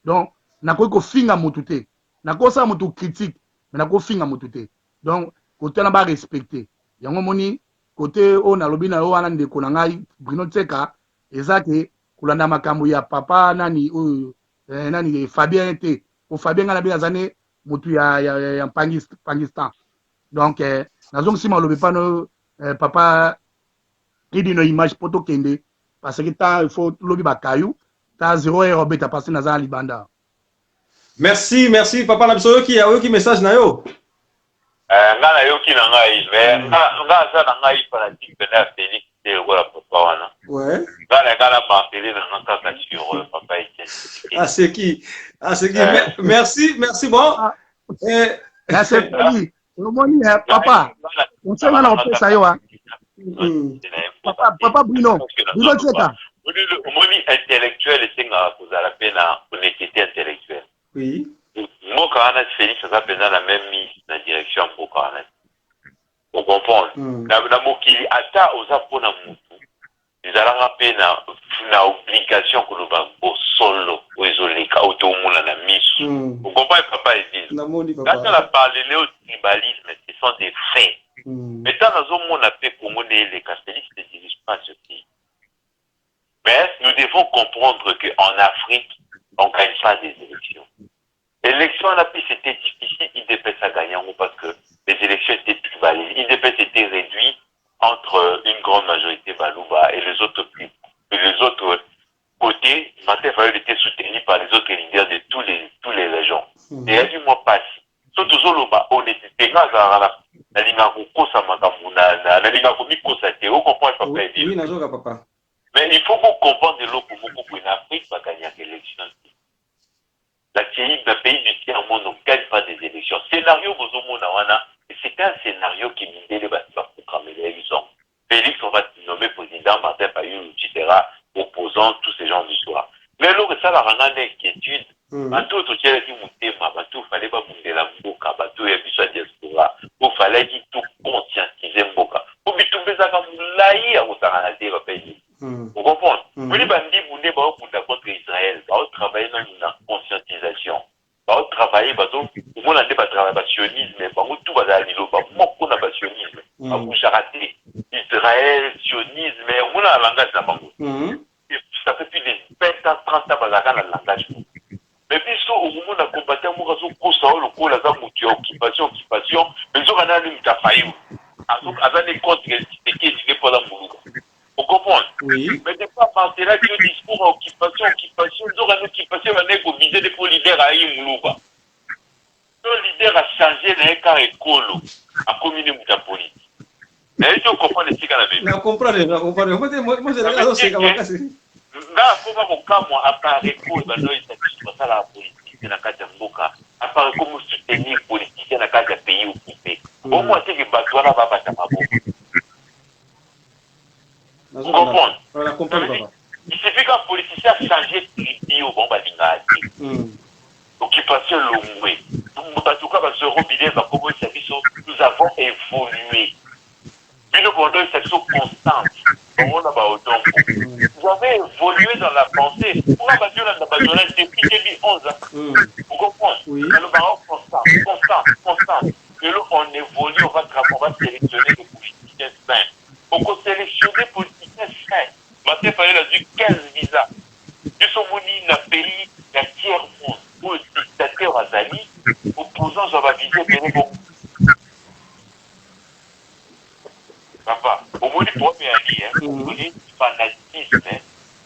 donc nakoki kofinga motu te nakosala motu critique mais nakofinga motu te donc kote wana barespecte yango omoni kote oyo nalobi na yo wana ndeko na ngai Bruno Tseka eza ke kolanda makambo ya papa nani oyo eh, nani Fabien te po Fabien ngai na bino aza ne motu ya, ya, ya, ya Pangistan donc eh, nazongisi malobi pano eh, papa Idino image po tokende parce que temps il faut lobi bakayu ta 0 heure obeta parce que naza na libanda. Merci, merci papa na biso oyoki oyoki message na yo. Eh, nga nayoki na ngai mais nga nga aza na ngai fanatique pena ya Felix te lokola papa wana. Ouais. Nga na nga na martele na nga kaka sur euh, papa Etienne Tshisekedi. Aseki, aseki. Eh. Merci, merci bon. Ah. Eh, nasepeli omoni eh, papa conseil nga na kopesa yo ah. Papa, papa Bruno, Bruno Tseka. Omoni intellectuel esengaka kozala mpe na honnêteté intellectuelle. Oui. Mboka wana Felix aza mpenza na même mise na direction ya mboka wana. O comprendre? Na, na mokili ata oza mpo na mutu ezalaka mpe na, na obligation koloba bosolo oyo ezoleka oyo toomona na misu. O comprendre papa Edino? Namoni papa. Kaka na parlele au tribalisme, ce sont des faits. Mais tant nazomona mpe Congo nde eleka, Felix ne dirige pas ce pays. Mais nous devons comprendre qu'en Afrique, on gagne pas des élections. Élection wana mpe c'était difficile, UDPS a gagné yango parce que les élections étaient tribalistes. UDPS était réduit entre une grande majorité Baluba et les autres, les autres côtés. Martin Fayulu était soutenu par les autres leaders de tous les, tous les régions. Et il y a du mois passé. So tozoloba honnêteté nga azalaka na nalingaka kokosa makambo na nalingaka komikosa te o comprendre papa Eddy Oui, nazoka papa. Mais il faut ko comprendre eloko moko boye na Afrique ba gagnaka election te. La pays, na pays du tiers monde on gagne pas des élections. Scénario bozomona wana c'est un scénario qui mindele basi ba programmela biso yango. Felix on va nommer président, Martin Fayulu tu seras opposant, tous ces gens d'histoire. Mais eloko esalaka nga na inquiétude bato oyo totielaki motema, bato oyo fallait babundela mboka, bato oyo ya biso ya diaspora, oyo fallaki to conscientiser mboka. Po bitumba ezalaka molayi ya kosakana te papa Elie. O comprendre? Omoni ba ndibu nde bao bunda contre Israël, bao travailler nanu na conscientisation. Bao travailler bazo omona nde ba travailler ba sionisme bango tout bazala liloba moko na ba sionisme. Ba bougeaka te. Israël, sionisme, omona na langage na bango. Ça fait plus de 20 ans, 30 ans bazalaka na langage moko. Mais biso okomona combattant moko azokosa oyo lokola aza mutu ya occupation occupation mais nzoka nde aza nde mutu ya Fayulu. Azo aza nde contre Tshisekedi nde mpo aza muluba. O comprendre? Oui. Mais des fois martelaki yo discours ya occupation occupation nzoka nde occupation ebandaki ko viser nde mpo leader ayaki muluba. To leader a changer na ye kaka ekolo akomi nde mutu ya politique. Nayebi te o comprendre esika na memi. Na comprendre, na comprendre. Moi, moi, moi, Ça veut nazoseka dire que makasi. nga akoma kokamwa apareco ebanda oyebisa biso basalaka politique te na kati ya mboka apareco mo soutenir politicien na kati ya pays occupé omwa te ke bato wana babata maboko. Comprendre? Ça veut dire, il suffit qu'un politicien change tribu oyo bango balingaka te. Occupation elongwe. Bato kaka ba zero billet bakoboyisa biso, nous avons évolué. Bino bondoyisa biso constante, bango na ba odon mbo. Vous avez évolué dans la pensée. Pourquoi ba diolanda ba diolanda depuis 2011? Vous comprenez? Balobaka constant, constant, constant. Lelo on évolue, on va travailler, on va sélectionner des politiciens sains. Oko selectionner politicien sain. Martin Fayulu azui 15 visas. Biso omoni na pays. pays ya tiers monde oyo dictateur azali, opposant azwa ba visa ebele bongo? Papa, omoni problème eyali hein, congolais fanatisme,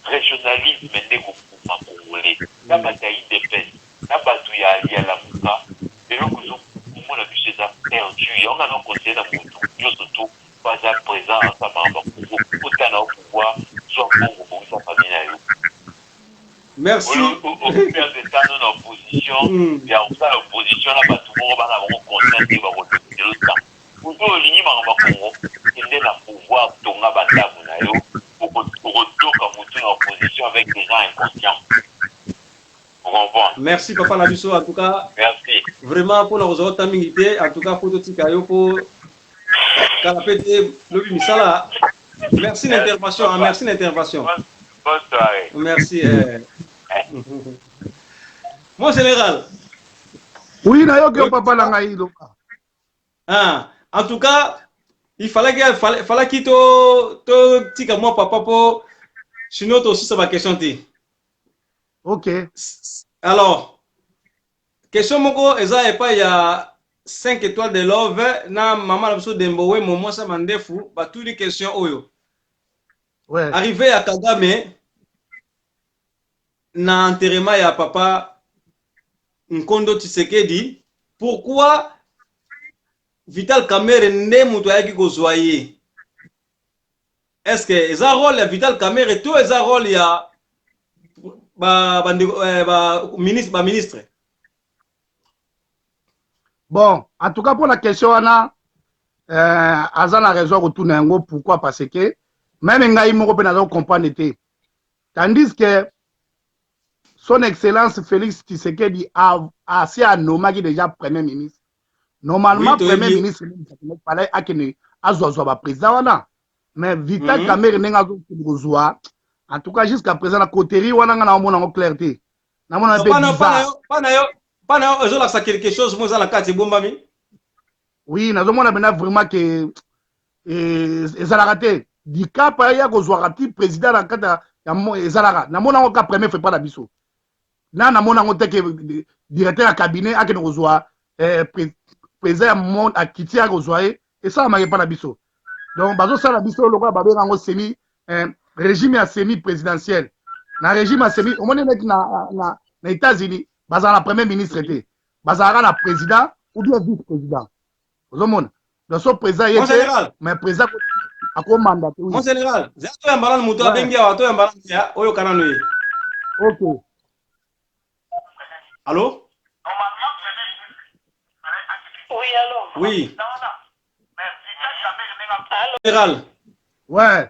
regionalisme nde ekoboma congolais na bato ya udps na bato ya ya lamuka, eloko ezo Congo na biso eza perdu, yango nga nazo conseiller na mutu nioso tout oyo aza present asala makambo ya Congo, kota na yo pouvoir zua mbongo bongisa famille na yo. Merci. Au lieu o perdre temps no na opposition ya kosala opposition na batu moko baza na bango conscience te bako lekisela yo temps. Mutu oyo olingi makambo ya Congo kende na pouvoir tonga ba ndaku na yo oko doka mutu na opposition avec des gens inconscients. O comprendre? Merci papa na biso en tout cas. Merci. Vraiment pona kozwa yo temps mingi te en tout cas faut totika yo po kala pe te lobi misala. Merci na intervention, hein, merci na intervention. Bonne soirée. Merci. Eh. Mon général. Oui, nayoki yo papa na ngai loba. Ah, en tout cas, il fallait que fallait, fallait qu'il to to tika moi papa po sinon to sisa ba question te. OK. Alors, question moko eza epai ya 5 étoiles de love na mama na biso Dembo Wemo mwasi ya mandefu batuni question oyo. Ouais. Arrivée ya Kagame na enterrement ya papa Nkondo Tshisekedi, pourquoi Vital Kamerhe nde moto ayaki kozwa ye? Est-ce que eza role ya Vital Kamerhe to eza role ya ba ba ndeko eh, ba ministre ba ministre? Bon, en tout cas pour la question wana euh, aza na raison ya kotuna yango pourquoi parce que meme ngai moko mpe naza kocomprendre te tandis que son excellence Félix Tshisekedi asi anomaki déjà premier ministre normalement Oui, toyebi premier ye. ministre fallait akende azwazwa ba président wana mais Vital Kamerhe ndenge azokende kozwa en tout cas jusqu'à présent na coterie wana nga naomona yango clair te namona mpe Pana bizarre pana yo pana yo ezolakisa quelque chose mo eza na kati ebombami. Oui, nazomona mpenza vraiment ke eh, ezalaka te dikapa ya kozwaka ti président na kati ya ezalaka namona yango ka premier fois epa na biso na namona yango te ke directeur ya cabinet akende kozwa eh, président ya monde akiti ya kozwa ye esalamaka epa na biso donc bazosala biso lokola babenga yango semi eh, régime ya semi présidentiel na régime ya semi omoni neti na, na, na états-unis bazala na premier ministre te bazalaka na président ou bien vice président ozomona donc so président ye te mais président akomanda te mon général zela toyamba nanu moto abengi awa toyamba nanu ya oyoka nanu ye ok allo Oui, allô Oui. Général. Ouais.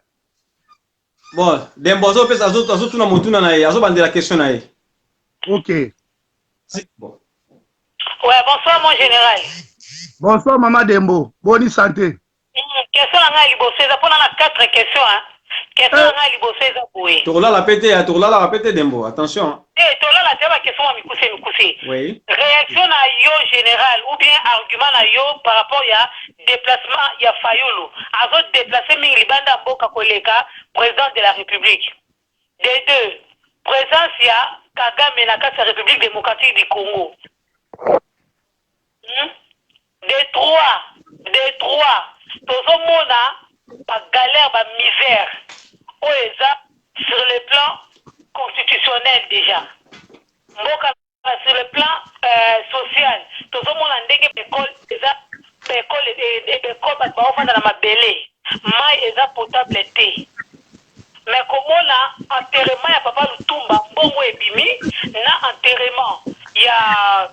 Bon, Dembo azopesa azotuna motuna na ye, azobandela question na ye. Ok. Bon. Ouais, bonsoir mon général. Bonsoir maman Dembo, bonne santé. Question na ngai liboso eza pona na quatre questions hein. Question na ngai liboso eza boye. Tokolala pe te, tokolalaka pe te Dembo, attention. Te, tolala te ba question ya mikuse mikuse. Oui. Réaction na yo général ou bien argument na yo par rapport ya déplacement ya Fayulu. Azo déplacer mingi libanda ya mboka koleka président de la République. De deux, presence ya Kagame na kati ya Republique democratique du Congo. Hmm? De trois, de trois, tozomona ba galère, ba misère oyo eza sur le plan constitutionnel déjà. Mboka sur le plan euh, social, tozomona ndenge ba école eza ba école ba école bato baofanda na mabele, mayi eza potable te. Mais komona enterrement ya papa Lutumba mbongo ebimi na enterrement ya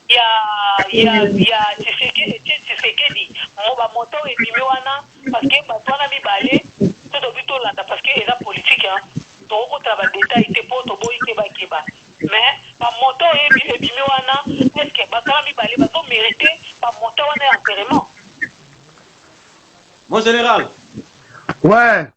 ya ya ya Tshisekedi Etienne Tshisekedi mo ba montant oyo ebimi wana parce que bato wana mibale to tobi tolanda parce que eza politique hein tokokotala ba detail te po toboyi keba keba mais ba montant oyo ebimi wana est ce que bato wana mibale bazo merite ba montant wana ya enterrement? Mon général. Ouais.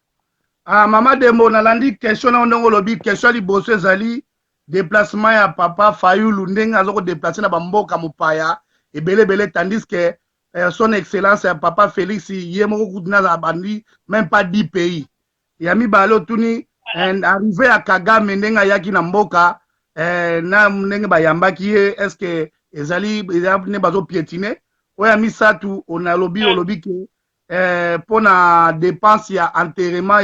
Ah, mama Dembo, nalandi question na ndenge olobi question ya liboso ezali déplacement ya papa Fayulu ndenge aza ko déplacer na bamboka mopaya ebele ebele tandis que eh, son excellence ya papa Félix ye moko kutu naza abandi même pas 10 pays. Ya mibale otuni And arrivée ya Kagame ndenge ayaki na mboka eh, na ndenge bayambaki ye, est ce que ezali eza nde bazo piétiner? Oyo ya misato, nalobi olobi ke eh, mpo na dépense ya enterrement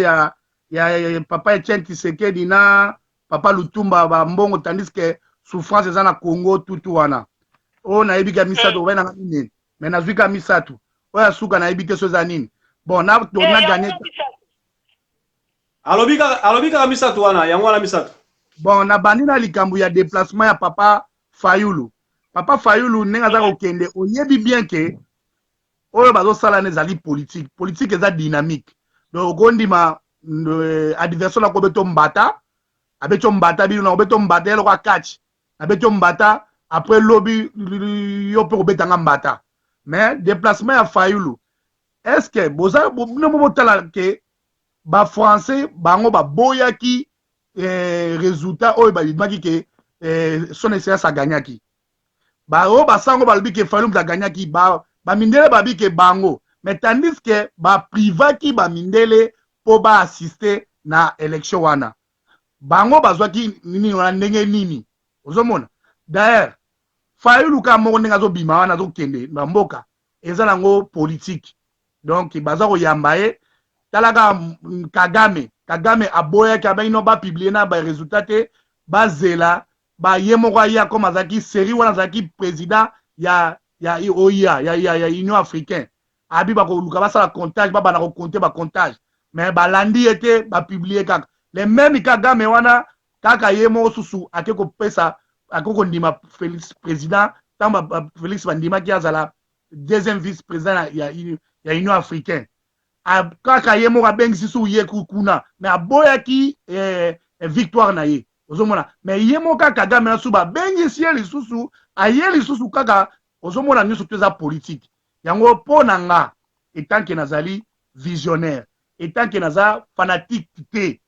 ya papa Etienne Tshisekedi na papa Lutumba, bambongo, tandis que souffrance eza na Congo tutu wana. Oyo nayebi ka misato, obai nanga minei, mais nazwi ka misato. Oyo ya suka, nayebi te so eza nini. Bon, na gagné. Alobi kaka misato wana, yango wana misato. Bon, nabandi na likambo ya déplacement ya papa Fayulu. Papa Fayulu, ndenge aza kokende, oyebi bien ke oyo bazosala na ezali politique. Politique eza dynamique, donc okondima adversaire nako obeto mbata, abeti yo mbata, bino na obeto mbata ye lokola catch, abeti yo mbata, après lobi yo mpe kobetanga mbata. Mais déplacement ya Fayulu, est ce que boza bino mo botala ke bafrançais bango baboyaki résultat oyo babimaki ke son excellence agagnaki? Baoyo basango balobi ke Fayulu moto agagnaki, bamindele babi ke bango, mais tandis ke baprivaki bamindele mpo baassiste na élection wana, bango bazwaki nini wana? Ndenge nini ozomona? D'ailleurs, Fayulu kaka moko, ndenge azobima wana, azokende na mboka, eza nango politique, donc baza koyamba ye. Tala kaka Kagame. Kagame aboyaki, abengi no bapublier na baresultat te, bazela baye moko aya, comme azalaki série wana, azalaki président ya OUA, ya Union africaine. Abi bakoluka basala comptage, babanda kocompter bacomptage, mais balandi ye te, bapublier kaka. Le même Kagame wana kaka, ye moko susu ake kopesa, ake kondima Félix président. Ntango Félix bandimaki azala deuxième vice président ya Union africaine, kaka ye moko abengisi su ye kuna, mais aboyaki victoire na ye. Ozomona, mais ye moko kaka Kagame na su babengisi ye lisusu, aye lisusu kaka. Ozomona, nyonso to eza politique. Yango mpo na nga, étant que nazali visionnaire, étant que naza fanatique te,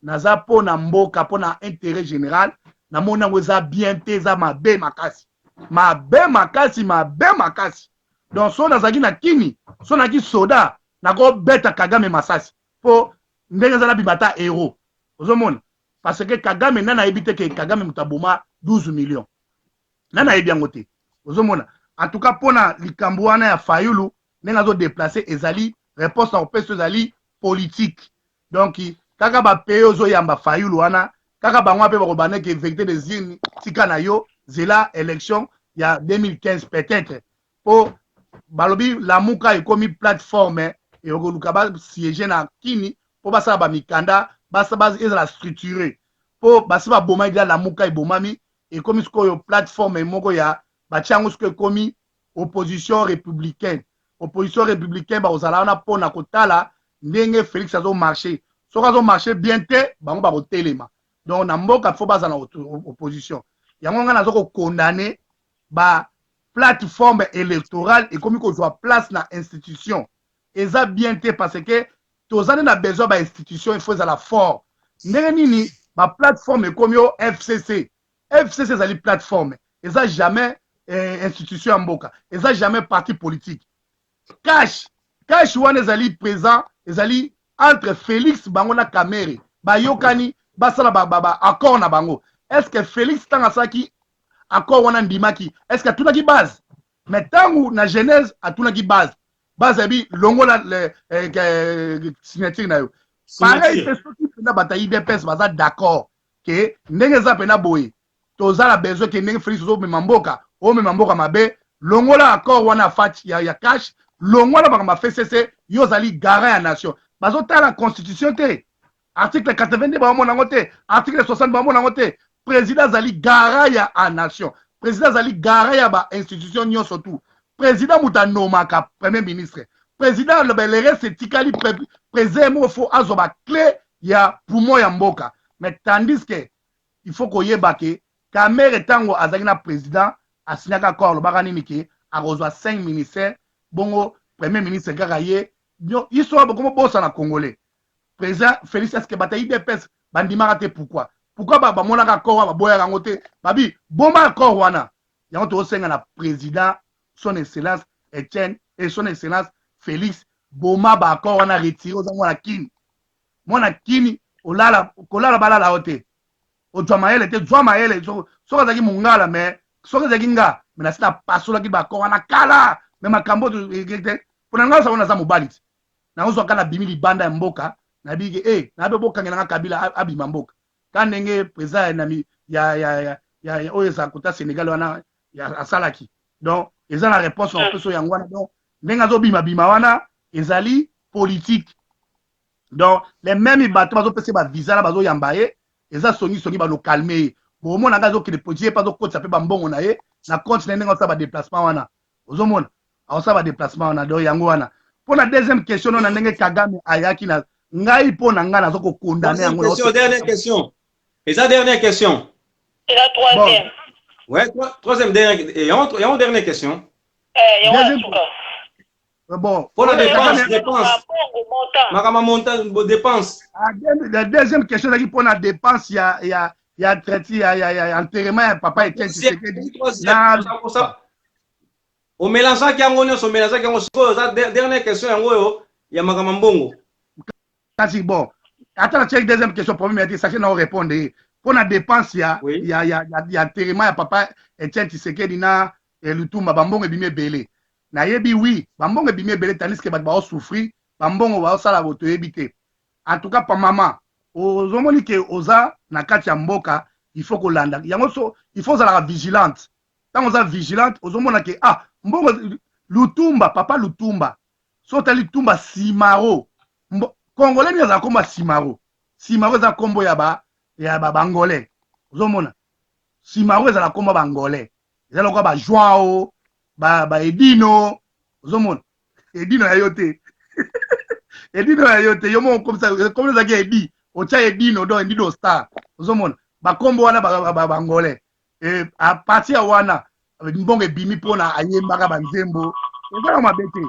naza mpo na mboka, mpo na intérêt général, namoni yango eza bien te, eza mabe makasi, mabe makasi, mabe makasi. Donc so nazalaki na kini, so nazalaki soda, nakobeta Kagame masasi, mpo ndenge eza nabima ata héros. Ozomona, parce que Kagame, nani ayebi te ke Kagame moto aboma 12 millions? Nani ayebi yango te? Ozomona, en tout cas mpona likambo wana ya Fayulu, ndenge azodéplacer, ezali réponse na kopesa, ezali politique. Donc kaka bapays ozoyamba Fayulu wana, kaka bango mpe bakobanda ke vérité des urnes, tika na yo, zela élection ya 2015 peut-être, mpo balobi Lamuka ekomi plateforme, ekoluka basiéger na kini mpo basala bamikanda, ezala structuré, mpo basi babomaki deja Lamuka, ebomami, ekomi sikoyo plateforme moko ya batia yango. Sikoyo ekomi opposition républicaine. Opposition républicaine bakozala wana mpona kotala ndenge Félix azomarcher. Soki azomarcher bien te, bango bakotelema. Donc na mboka fo baza na opposition. Yango ngai naza kocondamner ba plateforme électorale ekomi kozwa place na institution, eza bien te, parce que toza nde na besoin bainstitution, il faut ezala fort. Ndenge nini baplateforme ekomi o FCC? FCC ezali plateforme, eza jamais institution ya mboka, eza jamais parti politique. Cash cash wana ezali présent, ezali entre Félix bango na Kamerhe, bayokani, basala ba, ba, ba accord na bango. Est ce que Félix, ntango asalaki accord wana, ndimaki? Est ce que atunaki base? Mais ntango na Genèse atunaki base, base yabi longola signature na yo. Pareil mpe, soki mpenza bato ya UDPS baza d'accord ke ndenge eza mpenza boye, toza na besoin ke ndenge Félix ozomema mboka, omema mboka mabe, longola accord wana ya cash, longola makambo ya FCC, yo ozali garant ya nation. Bazotala constitution te, article 82 baomona yango te, article 60 baomona yango te. Président azali garant ya a nation, président azali garant ya bainstitution nyonso tout. Président moto anomaka premier ministre, président aloba, le reste etikali président moko fo azwa baclé ya poumon ya mboka. Mais tandis que il faut koyeba ke Kamerhe, ntango azalaki na président, asignaka accord, alobaka nini? Ke akozwa 5 ministères, bongo premier ministre kaka ye. Histoire bokomo bosana congolais. Président Félix, est ce que bato ya UDPS bandimaka te? Pourquoi? Pourquoi bamonaka accord wana, baboyaka yango te? Babi bomba accord wana. Yango tozosenga na président, son excellence Etienne et son excellence Félix, boma baaccord wana, retire. Oza mwana kini, mwana kini. Olala kolala balala yo te. Ozwa mayele te, zwa mayele. Soki azalaki mongala mais soki ezalaki nga mais nasi napasolaki bako wana kala mais makambo te pona nga sango naza mobali ti nakozwa kaka nabimi libanda ya mboka nayebi ke eh nabe bokangela nga Kabila abima mboka ka ndenge président ya ya ya ya ya oyo eza kota Sénégal wana asalaki. Donc eza na réponse na opesa yango wana. Donc ndenge azobima bima wana ezali politique. Donc les mêmes bato bazopesa ba visa na bazoyamba ye, eza songi songi, balocalme ye. Bomona nga azokende politique, ye mpe azokotisa mpe bambongo na ye na compte na ye ndenge azosala badéplacement wana. Ozomona azosala badéplacement wana. Donc yango wana mpo na deuxième question no na ndenge Kagame ayaki na ngai, mpo na ngai naza kokondane yango. Dernière question, eza dernière question. C'est la troisième. Bon. Ouais, troisième, dernière, et en dernière question. Eh, yango suka. Bon. Pour la dépense, dépense. Makambo montant, dépense. Ah, la deuxième question ezalaki mpo na dépense ya traité ya enterrement ya papa Etienne Tshisekedi. Na omélangeaki yango nyonso, omélangeaki yango. Sikoyo eza dernière question yango oyo ya makambo mbongo. Kasi bon, ata na tiaki deuxième question, problème ya te, sachez na orépondre ye mpo na dépense ya, oui. ya enterrement ya papa Etienne Tshisekedi na Lutumba. Bambongo ebimi ebele, nayebi. Oui, bambongo ebimi ebele, tandis que bato baosouffrir, bambongo baosala bo toyebi te. En tout cas, pa mama, ozomoni ke oza na kati ya mboka, il faut kolanda yango. So il faut ozalaka vigilante. Ntango oza vigilante, ozomona ke ah, mbongo Lutumba, papa Lutumba, so otali Tumba Simaro, Congolais nini azala kombo ya Simaro? Simaro eza kombo ya ba Bangolais. Ozomona Simaro ezala kombo ya Bangolais, eza lokola ba Joao, ba Edino. Ozomona Edino ya yo te, Edino ya yo te, yo moko komisa kombo ezalaki Edi, otya Edino, donc Edino star. Ozomona bakombo wana Bangolais. E à partir ya wana mbongo ebimi mpona ayembaka banzembo, eza na mabe te.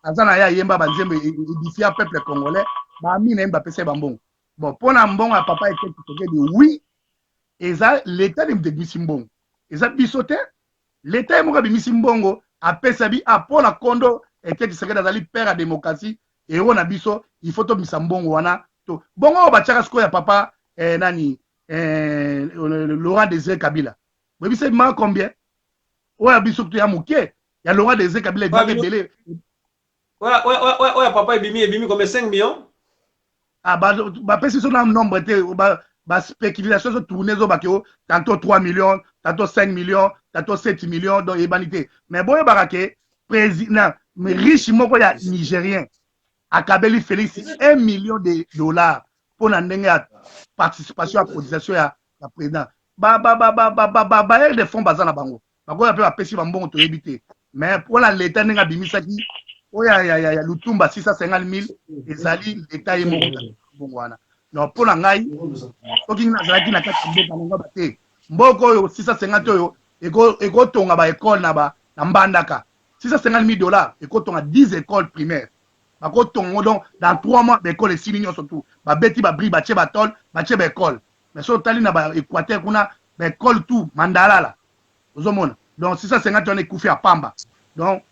Aza na ye, ayemba banzembo édifia peuple congolais, baami na ye bapesa ye bambongo. Bon, mpona mbongo ya papa Etienne Tshisekedi, oui, eza leta nde moto ebimisi mbongo, eza biso te. Leta ye moko abimisi mbongo, apesa bi a mpona kondo Etienne Tshisekedi azali père ya démocratie, héros na biso, il faut tobimisa mbongo wana. To bongo oyo batiaka sikoyo ya papa nani, Laurent Désiré Kabila, boyebisa ebimaka combien? Oyo ya biso ya moke, ya Laurent Désiré Kabila ebimaka ebele. Oyo papa ebimi combien? 5 millions? Ah, bapesi biso na nombre te. Baspéculation ezotourne, ezobaki o tantôt 3 millions, tantôt 5 millions, tantôt 7 millions, donc eyebani te. Mais boyebaka ke président riche moko ya Nigérien akabeli Félix 1 million de dollars mpo na ndenge ya participation ya cotisation ya président. Bailleurs de fonds baza na bango, bakoya mpe bapesi bambongo, toyebi te. Mais mpona leta ndenge abimisaki oyo ya Lutumba 650 000, ezali leta ye moko mbongo wana. Donc mpo na ngai, soki nazalaki na kati ya mboka na ngai, bate mboka oyo 650 oyo ekotonga baekole na Mbandaka. 650 000 $ ekotonga 10 écoles primaires, bakotonga ngo. Donc dans 3 mois baekole esili nyonso, tu babeti babriques, batie batôles, batie baekole. Mais soki otali na baÉquateur kuna, baekole tout mandalala. Ozomona, donc 650 wana ekufi ya pamba. Donc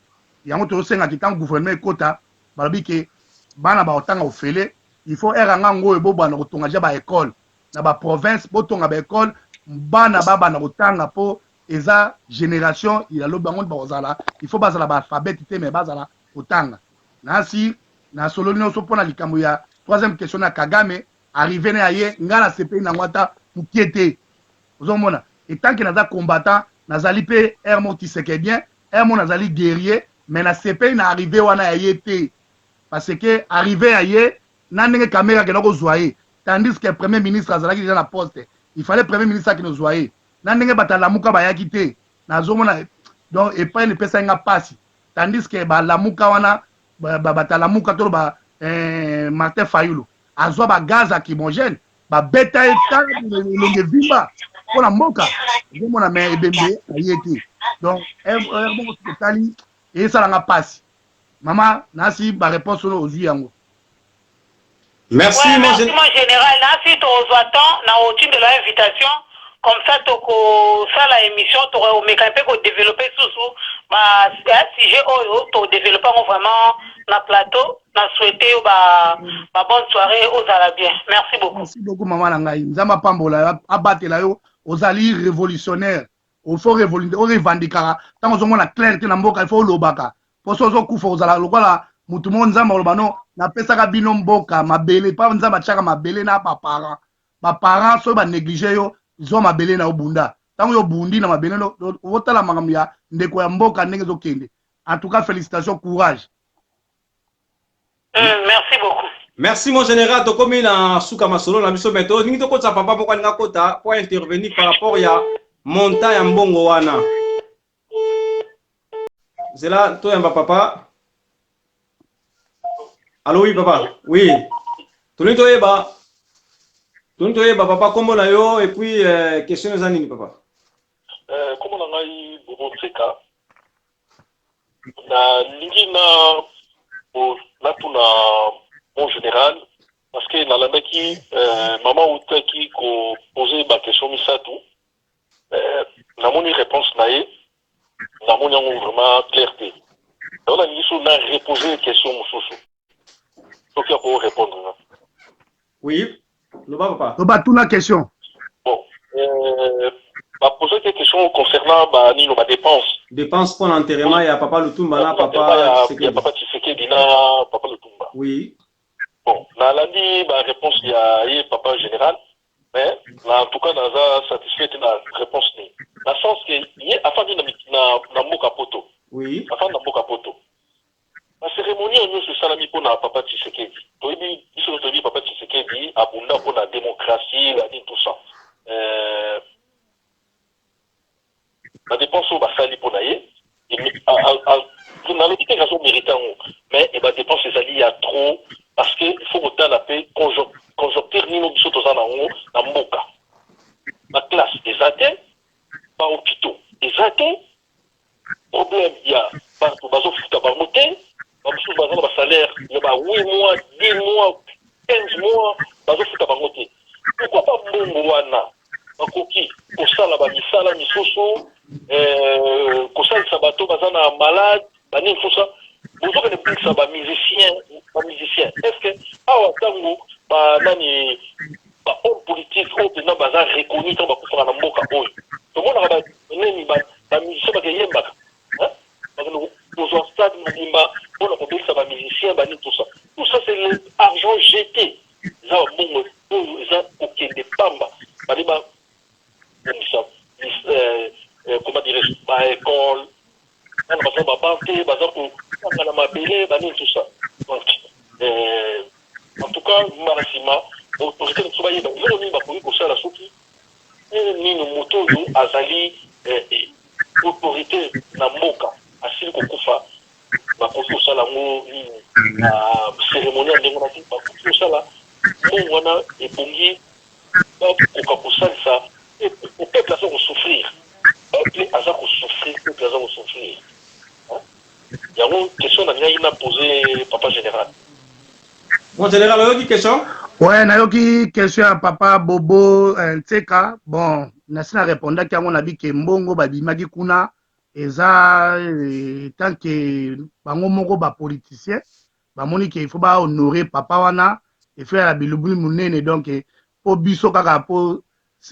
yango tozosengaki, ntango gouvernement ekota, balobi ke bana baotanga ofele, il faut ere yanga ngo oyo bobanda kotonga ja baekole na baprovince, botonga baekole, bana babanda kotanga, mpo eza génération ya lobi. Bango bakozala, il faut bazala baalphabète te, mais bazala kotanga. Nasi nasololi nyonso mpona likambo ya troisième question na Kagame arrivé na ya ye. Ngai nasepeli nango ata mokie te. Ozomona, etanke naza combattant, nazali mpe aire moko tshisekedien, aire moko nazali guerrier, mais nasepeli na arrivé wana ya ye te, parce que arrivé ya ye na ndenge Kamerhe akenda kozwa ye, tandis que premier ministre azalaki déjà na poste, il fallait premier ministre akende kozwa ye. Na ndenge bato alamuka bayaki te, nazomona donc epai epesaki nga mpasi, tandis que balamuka wana, bato alamuka, toloba Martin Fayulu azwa bagaz lacrymogène, babeta ye, tala elongi evimba mpo na mboka. Ozomona, mais ebembe aye te. Donc bongo totali, esalanga mpasi. Mama, nasi baréponse oyo ozwi yango. Merci. Ouais, merci mon général. Nasi tozwa temps na otindela invitation, comme ça tokosala émission, tokomeka mpe kodévelopper susu. Ba sujet oyo to developper yango vraiment na plateau. Na souhaiter yo ba ba bonne soiree, ozala bien. Merci beaucoup. Merci beaucoup, mama na ngai. Nzambe apambola yo, abatela yo. Ozali révolutionnaire. Il faut orevendikaka ntango ozomona clair te na mboka, il faut olobaka. Mpo so ozokufa, ozala lokola motu moko. Nzambe aloba no napesaka bino mboka mabele mpa Nzambe atiaka mabele na baparent. Baparent soki banéglige yo, zwa mabele na yo, bunda. Ntango yo bundi na mabele, otala makambo ya ndeko ya mboka ndenge ezokende. En tout cas, félicitations, courage. Merci beaucoup. Merci, mon général. Tokomi na suka masolo na biso, mais tolingi tokotisa papa moko alinga kota po intervenir par rapport ya montant ya mbongo wana. Zela toyamba papa. Allo, oui papa, oui, tolingi toyeba papa, kombo na yo et puis question eza nini, papa? Kombo na ngai Bobo Nseka. Nalingi na natuna mon général parce que nalandaki mama autaki kopose baquestion misato. Namoni réponse na ye, namoni yango vraiment clair te. Yango nalingi so na repose question mosusu, soki ako répondre nga. Oui, loba papa. Loba, tuna question. Bon, bapozaki question concernant banino, badépense. Dépense pour l'enterrement ya papa Lutumba na papa ya papa Tshisekedi na papa Lutumba. Oui. Bon, nalandi baréponse ya ye papa général, mais na en tout cas naza satisfait te na réponse ni na sens ke ye afandi na mboka poto. Afandi na mboka poto. Bacérémonie oyo nyonso esalami mpona papa Tshisekedi, toyebi, biso nyonso toyebi papa Tshisekedi abunda mpona démocratie, banini, tout ça. Badépense oyo basali mpona ye, nalobi te azomérite yango, mais badépense ezali ya trop, parce que il faut kotala mpe conjoncture nini biso toza nango na mboka. Baclasse eza te, bahôpitaux eza te, problème ya bato bazofuta bango te. Bamosusu baza na basalaire ya ba 8 mois, 10 mois, 15 mois, bazofuta bango te. Pourquoi pas mbongo wana bakoki kosala bamisala misusu, kosalisa bato baza na malade, banini, tout ça? Bozokende bikisa bamusicien. Bamusicien, est ce que awa ntango banani, bahomme politique oyo mpenza baza reconnu, ntango bakufaka na mboka oyo, tomonaka banini, bamusicien bakeyembaka, bakende kozwa stade mobimba mpona kobekisa bamusicien, banini, tout ça? Tout ça, c'est l'argent jeté. Eza bambongo oyo eza kokende pamba. Bali babongisa, comment dirais-je, baécole, bana baza baban te, baza kotanga na mabele, banini, tout ça. Donc en tout cas, mbala nsima autorité na biso bayeba eloko nini bakoki kosala. Soki nini, moto oyo azali autorité na mboka asili kokufa, bakoki kosala yango nini na cérémonie ya ndenge wana te? Bakoki kosala mbongo wana ebongi, bakoka kosalisa peuple. Aza kosouffrir, peuple aza kosouffrir, peuple aza kosouffrir. Yango question na ngai na pose papa général. Mon général, oyoki question? Ouais, nayoki question ya papa Bobo Ntseka. Bon, nasi na répondaki yango. Nabi ke mbongo babimaki kuna eza tant que bango moko bapoliticien bamoni ke il faut bahonore papa wana, il faut ya bilubuli monene. Donc mpo biso kaka mpo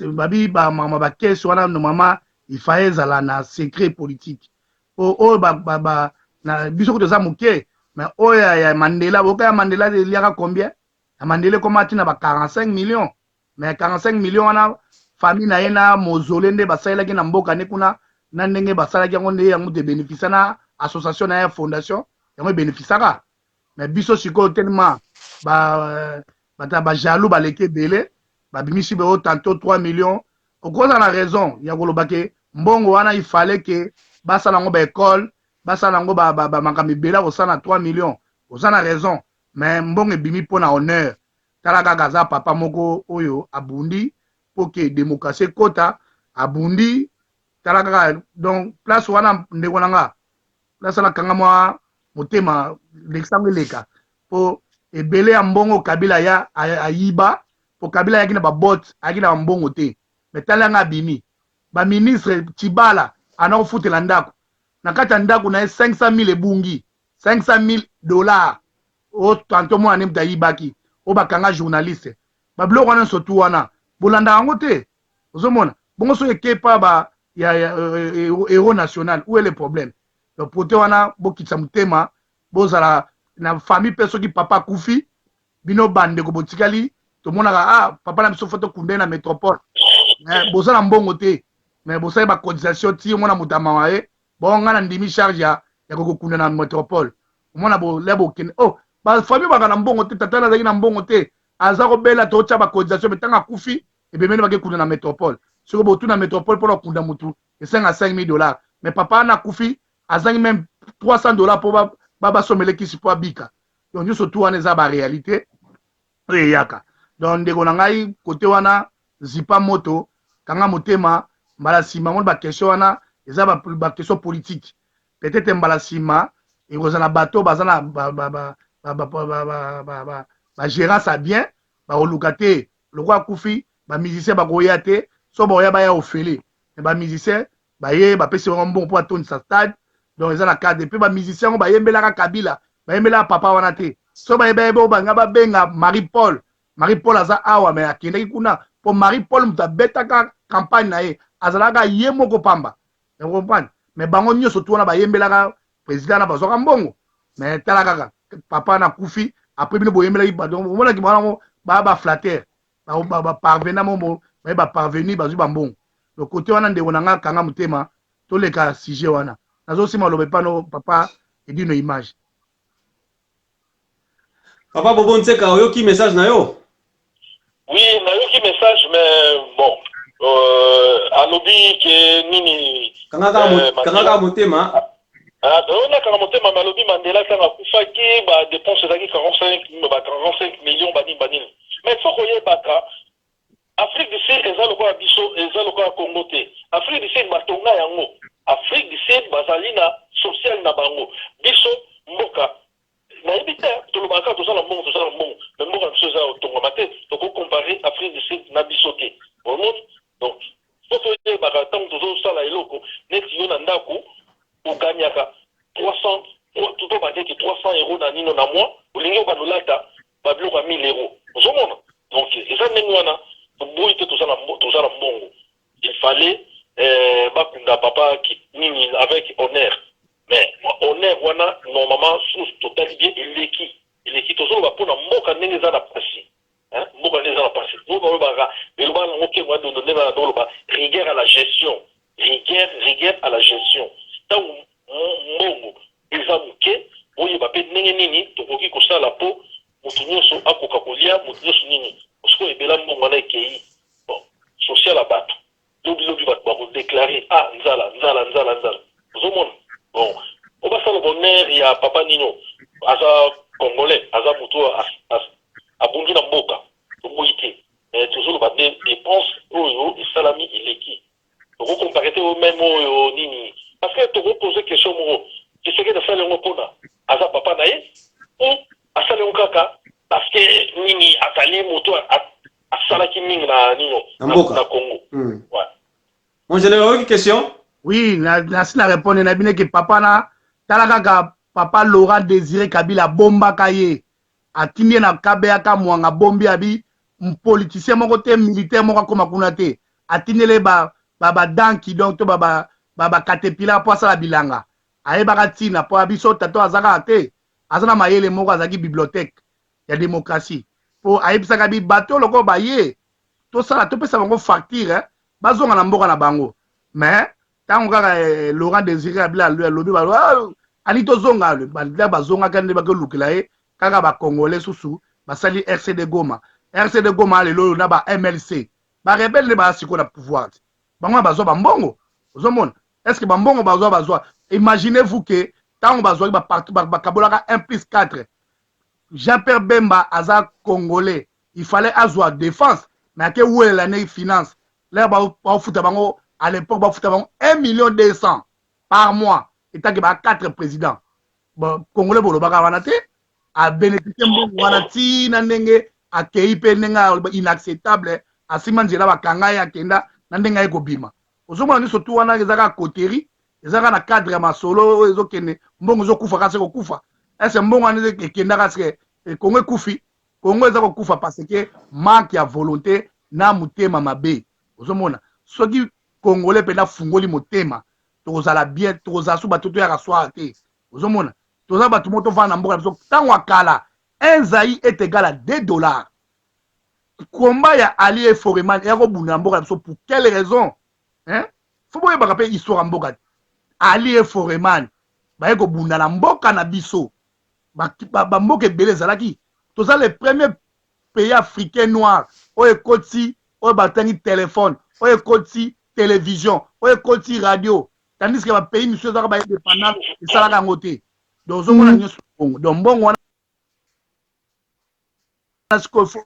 babi bamama bakesi wana, normalement il fallait ezala na secret politique. Po oyo ba, ba, ba, na biso kutu eza moke, mais oyo ya Mandela, boyoka ya Mandela eliaka combien? Ya Mandela ekoma ntina ba 45 millions. Mais 45 millions wana, famille na ye na mausolée nde basalelaki na mboka nde kuna, na ndenge basalaki yango nde yango te bénéficia na association na ye, fondation yango ebénéficiaka. Mais biso sikoyo, tellement ba bato ya bajaloux baleki ebele, babimisi bango tantôt 3 millions. Okozala na raison ya koloba ke mbongo wana, il fallait ke basala yango baécole, basala yango bamakambo ebele akosala na 3 millions. Oza na raison, mais mbongo ebimi mpo na honneur. Tala kaka, aza papa moko oyo abundi mpo ke démocratie ekota, abundi. Tala kaka, donc place wana, ndeko na nga, place wana kanga mwa motema, lekisa yango eleka, mpo ebele ya mbongo Kabila ya ayiba, mpo Kabila ayaki na babote, ayaki na bambongo te. Mais tala yanga, abimi baministre, Tshibala ana kofutela ndako. Na kati ya ndako na ye 500.000 ebungi, 500.000 dollars oyo tantot mwana ne moto ayibaki, oyo bakanga journaliste. Ba biloko wana nionso tout wana bolandaka yango te? Ozomona? Bongo soki eke epa ba ya hero national où est le problème? Donc pote wana bokitisa motema, bozala na famille pe soki papa akufi bino ba ndeko botikali tomonaka ah papa na biso faut tokunda ye na metropole mais boza na mbongo te mais bosali ba cotisation ti omona moto ya mawa ye bon nga na ndimi charge ya ya kokokunda na metropole omona bolia bokende oh ba famille baka na mbongo te tata nazalaki na mbongo te aza kobela totya ba cotisation mais ntango akufi ebemeli bake kunda na metropole soki botuna metropole mpona kokunda motu esenga 5000 dollars mais papa wana akufi azangi meme 300 dollars mpo basomele kisi mpo abika. Donc nyoso tout wana eza ba realite oyo eyaka. Donc ndeko na ngai kote wana zipa moto kanga motema mbala sima moni ba question wana eza ba, ba question politique peut-être mbala sima ekozala bato baza na ba ba ba ba ba ba ba ba ba ba gérance ya bien bakoluka te lokola akufi ba musicien bakoya te so bakoya baya ofele mais ba musicien baye bapesi bango mbongo mpo batondisa stade donc eza na cadre mpe ba musicien yango bayembelaka Kabila bayembelaka papa wana te so bayeba yeba oyo balinga babenga Marie Paul Marie Paul aza awa mais akendaki kuna mpo Marie Paul moto abetaka campagne na ye azalaka ye moko pamba comprendre mais bango nyonso tu wana bayembelaka président na bazwaka mbongo mais tala kaka papa na kufi après bino boyembelaki omonaki bango yango ba ba flatteur ba parvenant mo baye ba parvenu bazwi ba mbongo donc kote wana ndeko na nga kanga motema toleka sujet wana nazosima loba epano papa edino image. Papa Bobo Nseka oyoki message na yo? Oui, nayoki message mais bon euh, alobi ke nini kanga kaka euh, motema ah, nakanga motema me alobi Mandela ntango akufaki ba dépense ezalaki 45 ba 45 millions banini banini mais faut koyebaka Afrique du Sud eza lokola biso eza lokola Congo te Afrique du Sud batonga yango Afrique du Sud bazali na social na bango biso mboka nayebi te tolobaka kaka toza na mbongo toza na mbongo mais mboka na biso eza ya kotongama te toko comparer Afrique du Sud na biso te omoni donc faut toyebaka ntango tozosala eloko neti yo na ndako ogagnaka 300 to bandeti 300 euros na nino na mois olingi obanda olata ba biloko ya 1000 euros ozomona donc eza ndenge wana toboyi te toza na toza na mbongo il fallait eh, bakunda papa ki, nini avec honneur mais honneur wana normalement source totali bien eleki eleki tozoloba mpo na mboka ndenge eza na pasi hein? mboka ndenge eza na pasi oyo balobaka elobaka nango kengo ya dondo ndenge na toloba rigueur à la gestion rigueur rigueur à la gestion ntango mbongo eza moke, boyeba pe ndenge nini tokoki kosala po mutu nioso akoka kolia, mutu nioso nini, sikoyo ebela mbongo wana ekeyi bon social ya batu, lobi lobi batu bako declare ah nzala nzala nzala nzala ozomona bon po basala bonheur ya papa nino aza congolais aza mutu oyo abundi na mboka toboyi te mais tozoloba nde depense oyo esalami eleki Toko comparer te oyo meme oyo nini parce que toko poser question moko Tshisekedi asali yango pona aza papa na ye ou asali yango kaka parce que nini azali moto asalaki mingi na nino na, na, na Congo mm. ouais. Mon général oyoki question? Oui, na nasi na répondre na bino ke papa na tala kaka papa Laurent Désiré Kabila abombaka ye atindi ye na kabeya kamwanga abombi abi politicien moko te militaire moko akoma kuna te atindele ba ba ba danki donc to ba ba ba, ba caterpillar po asala bilanga ayebaka ntina po biso tata aza kaka te aza na mayele moko azalaki bibliothèque ya démocratie po ayebisaka bi bato lokola baye tosala topesa bango facture eh, bazonga na mboka na bango mais ntango kaka eh, Laurent Désiré Kabila alobi ah, ali tozonga bazongaka nde bakolukela ye kaka ba congolais susu basali RCD Goma RCD Goma lelo oyo na ba MLC ba rebelle nde baza sikoyo na pouvoir te bango na bazwa bambongo ozomona est ce que bambongo bazwa bazwa imaginez vous que ntango bazwaki baparti bakabolaka 1 plus 4 Jean Pierre Bemba aza congolais il fallait azwa défense mais ake welela ne finance lere baofuta bango à l'époque bafuta bango 1 million 200 par mois etake ba 4 présidents bon congolais bolobaka wana te abeneficie mbongo wana ti na ndenge akei mpe ndenge inacceptable asima nzela bakanga ye akenda na ndenge aye kobima ozomona nyonso tu wana eza kaka coterie. Eza kaka na cadre ya masolo oyo ezokende, mbongo ezokufa kaka se kokufa. Est-ce mbongo wana ekendaka se Congo ekufi? Congo eza kokufa parce que manque ya volonté na motema mabe. Ozomona, soki Congolais mpenza afungoli motema, tokozala bien, tokozala su bato toyaka soir te. Ozomona, toza bato moko tovanda na mboka na biso. Ntango ya kala, un zaï est égal à 2 dollars. Combat ya Ali et Foreman eya kobunda na mboka na biso pour quelle raison, hein? Faut boyebaka mpe histoire ya mboka te. Ali et Foreman baye kobunda na mboka na biso. Bamboka ebele ezalaki, toza le premier pays africain noir oyo ekoti, oyo batangi téléphone, oyo ekoti télévision, oyo ekoti radio, tandis que bapays misusu ezaka baindépendant esalaka yango te. Donc ozomona nyonso bongo. Donc mbongo wana sikoyo faut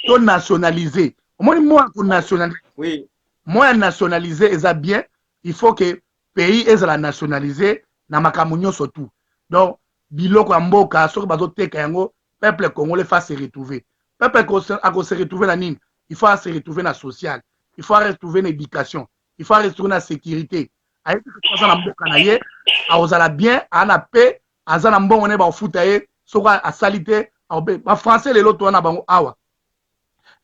to nationaliser. Omoni, mwa konationaliser, mwa ya nationaliser eza bien. Il faut que pays ezala nationalisé na makambo nyonso tout. Donc biloko ya mboka, soki bazoteka yango, peuple congolais faut se retrouver. Peuple akose retrouver na nini? Il faut se retrouver na social, il faut retrouver na éducation, il faut retrouver na sécurité. Ayebi aza na mboka na ye, akozala bien, aa na paix, aza na mbongo ne bakofuta ye. Soki asali te, bafrançais lelo toza na bango awa,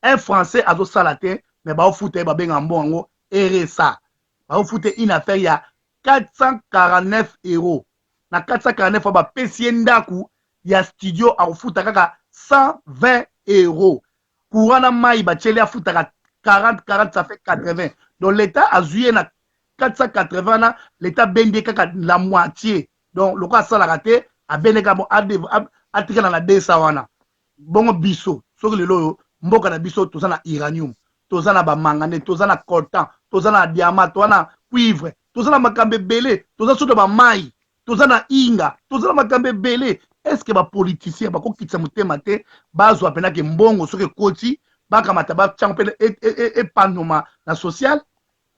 un Français azosala te, mais baofuta ye, babengaka mbongo yango RSA. Baofuta une affaire ya 449 euros. Na 449 oyo bapesi ye ndako ya studio, akofuta kaka 120 euros courant na mai batieli, afutaka 40 40, ça fait 80. Donc l'État azwi ye na 480 wana, l'État abendi ye kaka la moitié. Donc lokola asalaka te, abende kaka, atikala na 200 wana. Bongo biso, soki lelo oyo mboka na biso toza na uranium, toza na bamanganèse, toza na coltan, toza na diamant, toza na cuivre, toza na makambo ebele, toza soto bamai, toza na inga, toza na makambo ebele, est-ce bapoliticien bakokitisa motema te, bazwa mpenake mbongo soki ekoti, bakamata, batiango mpe epandoma na social?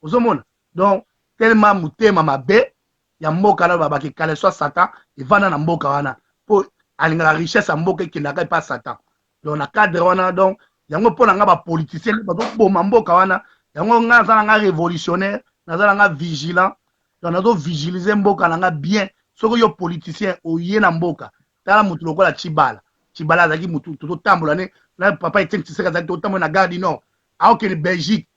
Ozomona, donc tellement motema mabe ya mboka na babaki kala so Satan evanda na mboka wana, mpo alingaka richesse ya mboka ekendaka epa Satan. Donc na cadre wana, donc yango mpo na nga, bapoliticien bazoboma mboka wana. Yango nga naza na nga révolutionnaire, naza na nga vigilant, donc nazovigilize mboka na nga bien. Soki yo politicien oye na mboka, tala motu lokola Tshibala. Tshibala azalaki motu tozotambola ne na papa Etienne Tshisekedi, azalaki totambola na Gare du Nord, aokende Belgique,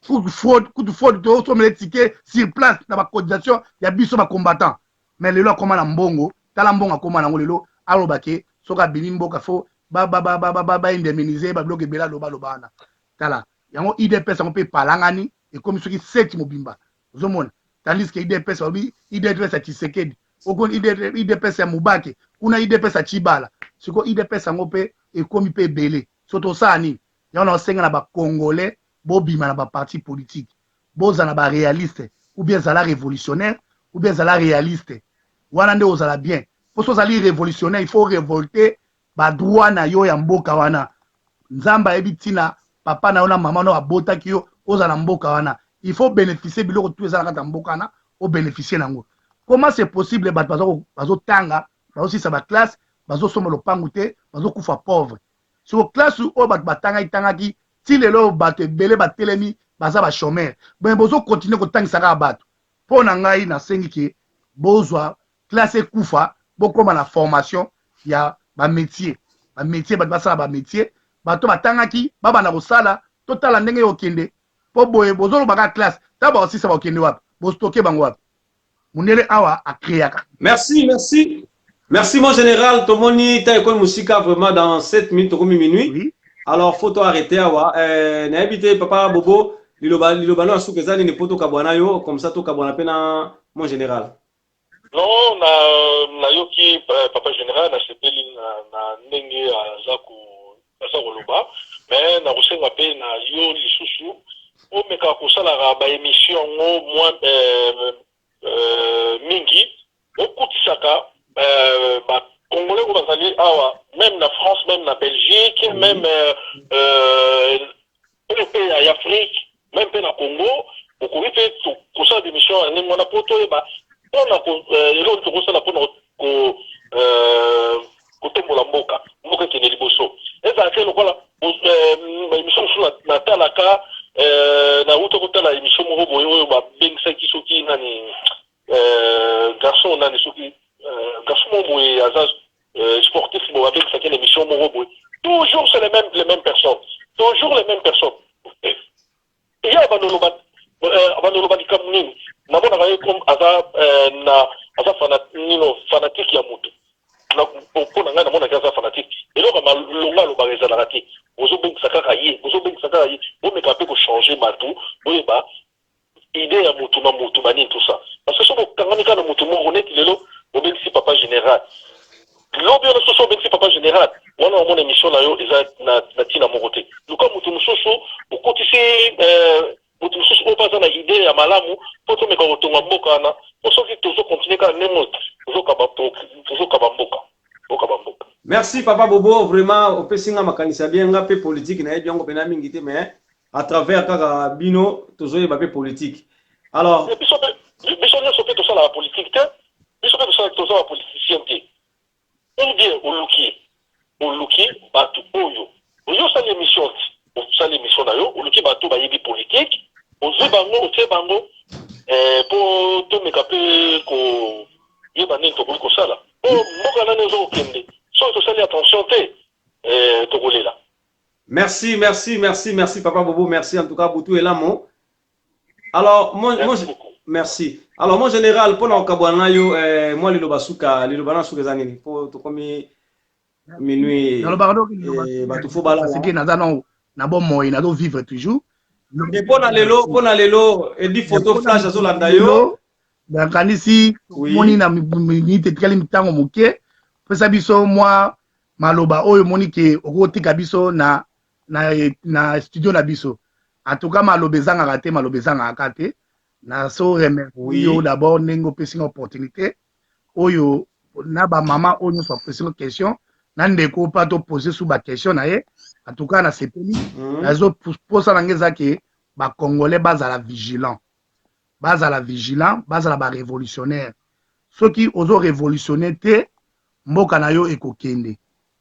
kutu fraude, kutu fraude, tozosomela ticket sur place na bacotisation ya biso bacombattant. Mais lelo akóma na mbongo, tala mbongo akóma nango lelo, aloba ke soki abimi mboka, faut baindemniser babiloko ebele. Aloba aloba wana, tala yango UDPS yango mpe epalangani, ekomi soki seti mobimba. Ozomona, tandis que UDPS, balobi UDPS ya Tshisekedi, okoni UDPS ya Mubake kuna, UDPS ya Tshibala, sikoyo UDPS yango mpe ekomi mpe ebele. So tosala nini? Yango na osenga na bacongolais, bobima na baparti politique, bozala na baréaliste, ou bien ezala révolutionnaire, ou bien ezala réaliste. Wana nde ozala bien. Mpo so ozali révolutionnaire, il faut révolter badroit na yo ya mboka wana. Nzambe ayebi ntina papa na yo na mama na yo abotaki yo, ozala na mboka wana, il faut bénéficier biloko tu eza na kati ya mboka wana, obénéficie nango. Comment c'est possible bato bazotanga, bazosisa baclasse, bazosomba lopangu te, bazokufa pauvre? Siko classe oyo bato batangaki tangaki ti lelo, bato ebele batelemi, baza bachômeur. Boye bozokontinue kotangisa kaka bato. Mpo na ngai, nasengi ke bozwa classe ekufa, bokóma na formation ya bamétier, bamétier, bato basala bamétier, bato batangaki babanda kosala, totala ndenge okende. Mpo boye bozoloba kaka classe, ta bakosisa, bakokende wapi? Bostoke bango wapi? Mundele awa akreaka. Merci, merci, merci mon général. Tomoni ta ekomi mosika vraiment, dans 7 minutes tokomi minuit, oui. Alors faut to arrêter awa. Nayebi te, papa Bobo, liloba liloba no ya suka eza nini mpo tokabwana yo comme ça, tokabwana mpe na mon général? Non, na nayoki papa général, nasepeli na ndenge aza koloba, mais nakosenga mpe na yo lisusu omeka kosalaka baémission yango mwa mingi, okutisaka bacongolais oyo bazali awa, même na France, même na Belgique, même oyo mpe ya Afrique, même mpe na Congo. Okoki mpe kosala bémission ya ndenge wana mpo toyeba mpona eloko tokosala mpona kotombola mboka, mboka ekende liboso. Ezala te lokola baémission mosusu natalaka, nauta kotala émission moko boye oyo babengisaki soki nani. euh, garçon nani soki euh, garçon moko boye aza euh, sportif boye babengisaki na émission moko boye toujours c'est les mêmes les mêmes personnes toujours les mêmes personnes ye abanda oloba euh, abanda oloba likambo nini namonaka ye comme aza euh, na aza fana, nino fanatique ya motu mpo na ngai namonaki aza fanatique eloko ya malonga alobaka ezalaka te bozobengisa kaka ye bozobengisa kaka ye bomeka mpe kochange bato boyeba idee ya mutu na mutu ba nini tout ça parce que soki bokangami kaka na mutu moko neti lelo bobengisi papa general lobi wana soki obengisi papa general wana omona emission na yo eza na, na ntina moko te luka mutu mosusu okotisi eh, mutu mosusu oyo mpe aza na idee ya malamu mpo tomeka kotonga mboka wana mpo soki tozo continuer kaka ndenge tozokaba tozokaba mboka tokaba mboka Merci papa Bobo, vraiment opesi nga makanisi ya bien nga pe politique nayebi yango pena mingi te mais à travers kaka bino tozoyeba pe politique. Alors Mais biso pe biso nyonso pe tosalaka politique te biso pe tosala toza ba politicien te ou bien oluki oluki batu oyo oyo osali emission ti osali emission na yo oluki batu bayebi politique ozwi bango otie bango eh, po tomeka pe koyeba nini tokoki kosala po mboka nani ozo kokende soki tosali attention te eh, tokolela Merci, merci, merci, merci papa Bobo, merci en tout cas Boutou Elamo. Alors moi, moi merci. Alors mon général pona okabwana na yo eh, moi liloba suka, liloba na suka eza nini? Po tokomi minuit. Nalobaka donc eh, bato fo balala. Parce que naza na na bomoi nazo vivre toujours. Mais pona lelo, pona lelo Edi photo flash azolanda yo. Nakanisi moni na minute etikali ntango moke pesa biso mwa maloba oyo omoni ke okoki kotika biso na, na, na studio na biso en tout cas maloba ezangaka te maloba ezangaka kaka te na so remercie oui. yo d'abord ndenge opesi nga opportunité oyo na bamama oyo nyonso bapesi nga question na ndeko mpe atopose su baquestion na ye en tout cas nasepeli mm. nazo posa na nga eza ke bacongolais bazala vigilant bazala vigilant bazala ba revolutionnaire soki ozo revolutionne te mboka na yo ekokende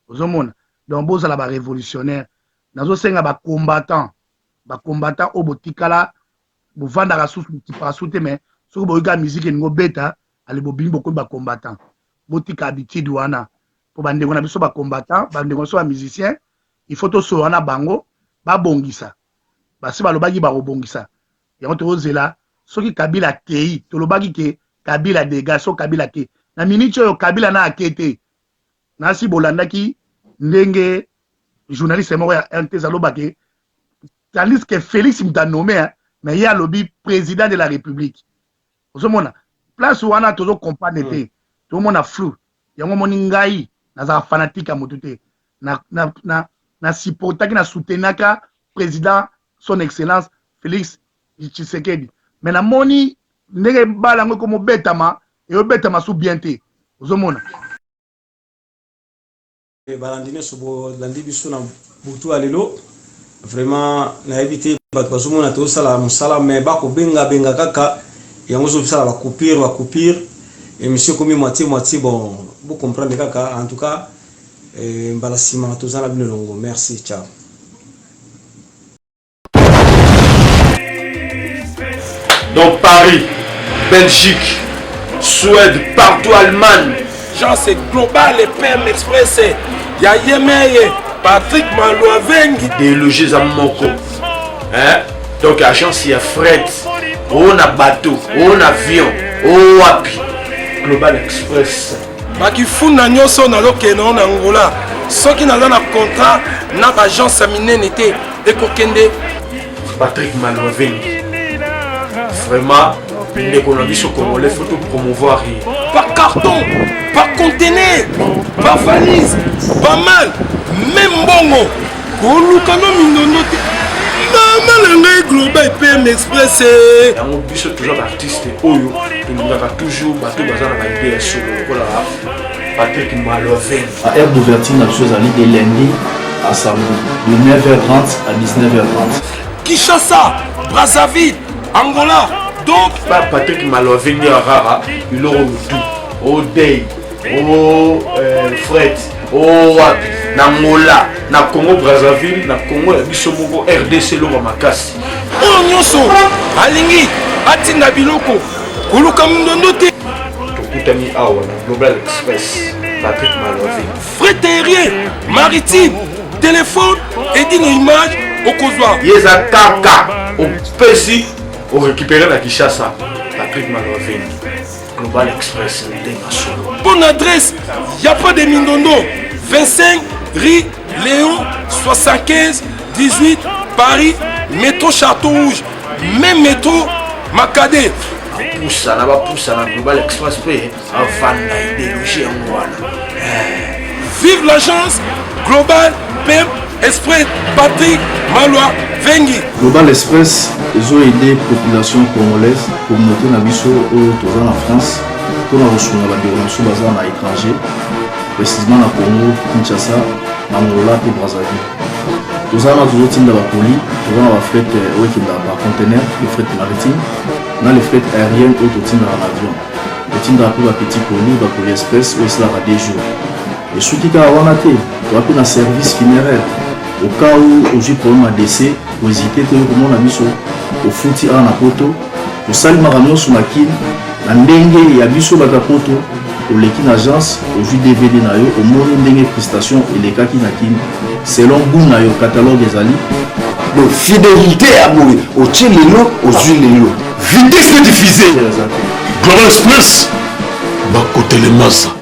ozomona donc bozala ba revolutionnaire nazosenga ba combattant ba combattant oyo botikala bovandaka susu bokipaka susu te mais soki boyoki kaka musique elingi obeta ale bobimi bokomi ba combattant botika habitude wana mpo bandeko na biso ba combattant bandeko na biso ba musicien il faut tosolola na bango babongisa basi balobaki bakobongisa yango tozela soki kabila akeyi tolobaki ke kabila dega so kabila ake na minute oyo kabila na ake te nasi bolandaki ndenge journaliste moko ya RTS alobaki tandis que Felix moto anome mais ye alobi président de la république ozomona place wana tozo comprendre te mm. tozomona flou yango omoni ngai nazala fanatique ya motu te na, na, na, na supportaki na soutenaka président son excellence Felix Tshisekedi mais namoni ndenge bala yango ekomobetama eyobetama su bien te ozomona Balandi nyonso bolandi biso na butu ya lelo vraiment nayebi te bato bazomona tozosala mosala mais bakobenga benga kaka yango ozosala ba coupure ba coupure émission ekomi moitié moitié bon bo comprendre kaka en tout cas eh, mbala nsima toza na bino elongo merci ciao Donc Paris, Belgique, Suède, partout Allemagne. Genre c'est global et PM Express. Ya Yemeye, Patrick Malouavengi. Idéologie eza moko. Hein? Donc agence ya fret, o na bateau, o na avion, o wapi. Global Express. Bakifunda nyonso nazokende na Angola. Soki naza na contrat na ba agence ya minene te ekokende. Patrick Malouavengi. Vraiment ndeko na biso congolais faut to promouvoir ye. Par carton, par conteneur, par valise, pas mal, même mbongo. Koluka no mindondo te. Mama na ngai Global PM Express. Eh. Yango biso toza ba artiste oyo tolingaka toujours bato baza na ba idée ya solo lokola Patrick Maloven. Ba heure d'ouverture na biso ezali de lundi à samedi de 9h30 à 19h30. Kinshasa, Brazzaville, Angola. Donc ba Patrick Maloven ya rara biloko mutu o day o euh, fret o wapi na Angola na Congo Brazzaville na Congo ya biso moko RDC eloko makasi. Oyo nyonso alingi atinda biloko. Koluka mindondo te. Tokutani awa na Global Express, Patrick Malove. Fret aérien, maritime, téléphone, edino image, okozwa. Ye eza kaka opesi orécupere na Kinshasa. Patrick Malove, Global Express, ndenge solo. Bonne adresse, y a pas de mindondo. 25 rue Léon 75 18 Paris, métro Château Rouge, même métro Makade. Bapusana bapusana Global Express mpe avanda ideologie yango wana. Vive l'agence Global PM Express Patrick Malwa Vengi. Global Express ezo aider population congolaise, communauté na biso oyo toza na France mpona kosunga bandeko na biso baza na étranger, précisément na Congo Kinshasa, Angola mpe Brazzaville. Toza wana tozotinda bakoli, toza na bafret oyo ekendaka par conteneur, le fret maritime na le fret aérienne oyo totindaka na avion. Totindaka mpe bapetit colis, bacolis express oyo esalaka 2 jours. Esuki kaka wana te, toza mpe na service funéraire. Au cas où ozwi problème ya décès, kohésite te, oyo komona biso ofuti awa na poto, tosali makambo nyonso na Kin na ndenge ya biso bato ya poto. Oleki na agence, ozwi DVD na yo, omoni ndenge prestation elekaki na Kin selon goût na yo, catalogue ezali. Donc fidélité ya boye, otie lelo, ozwi lelo, vitesse de diffuser. Global Express, bakotelemasa.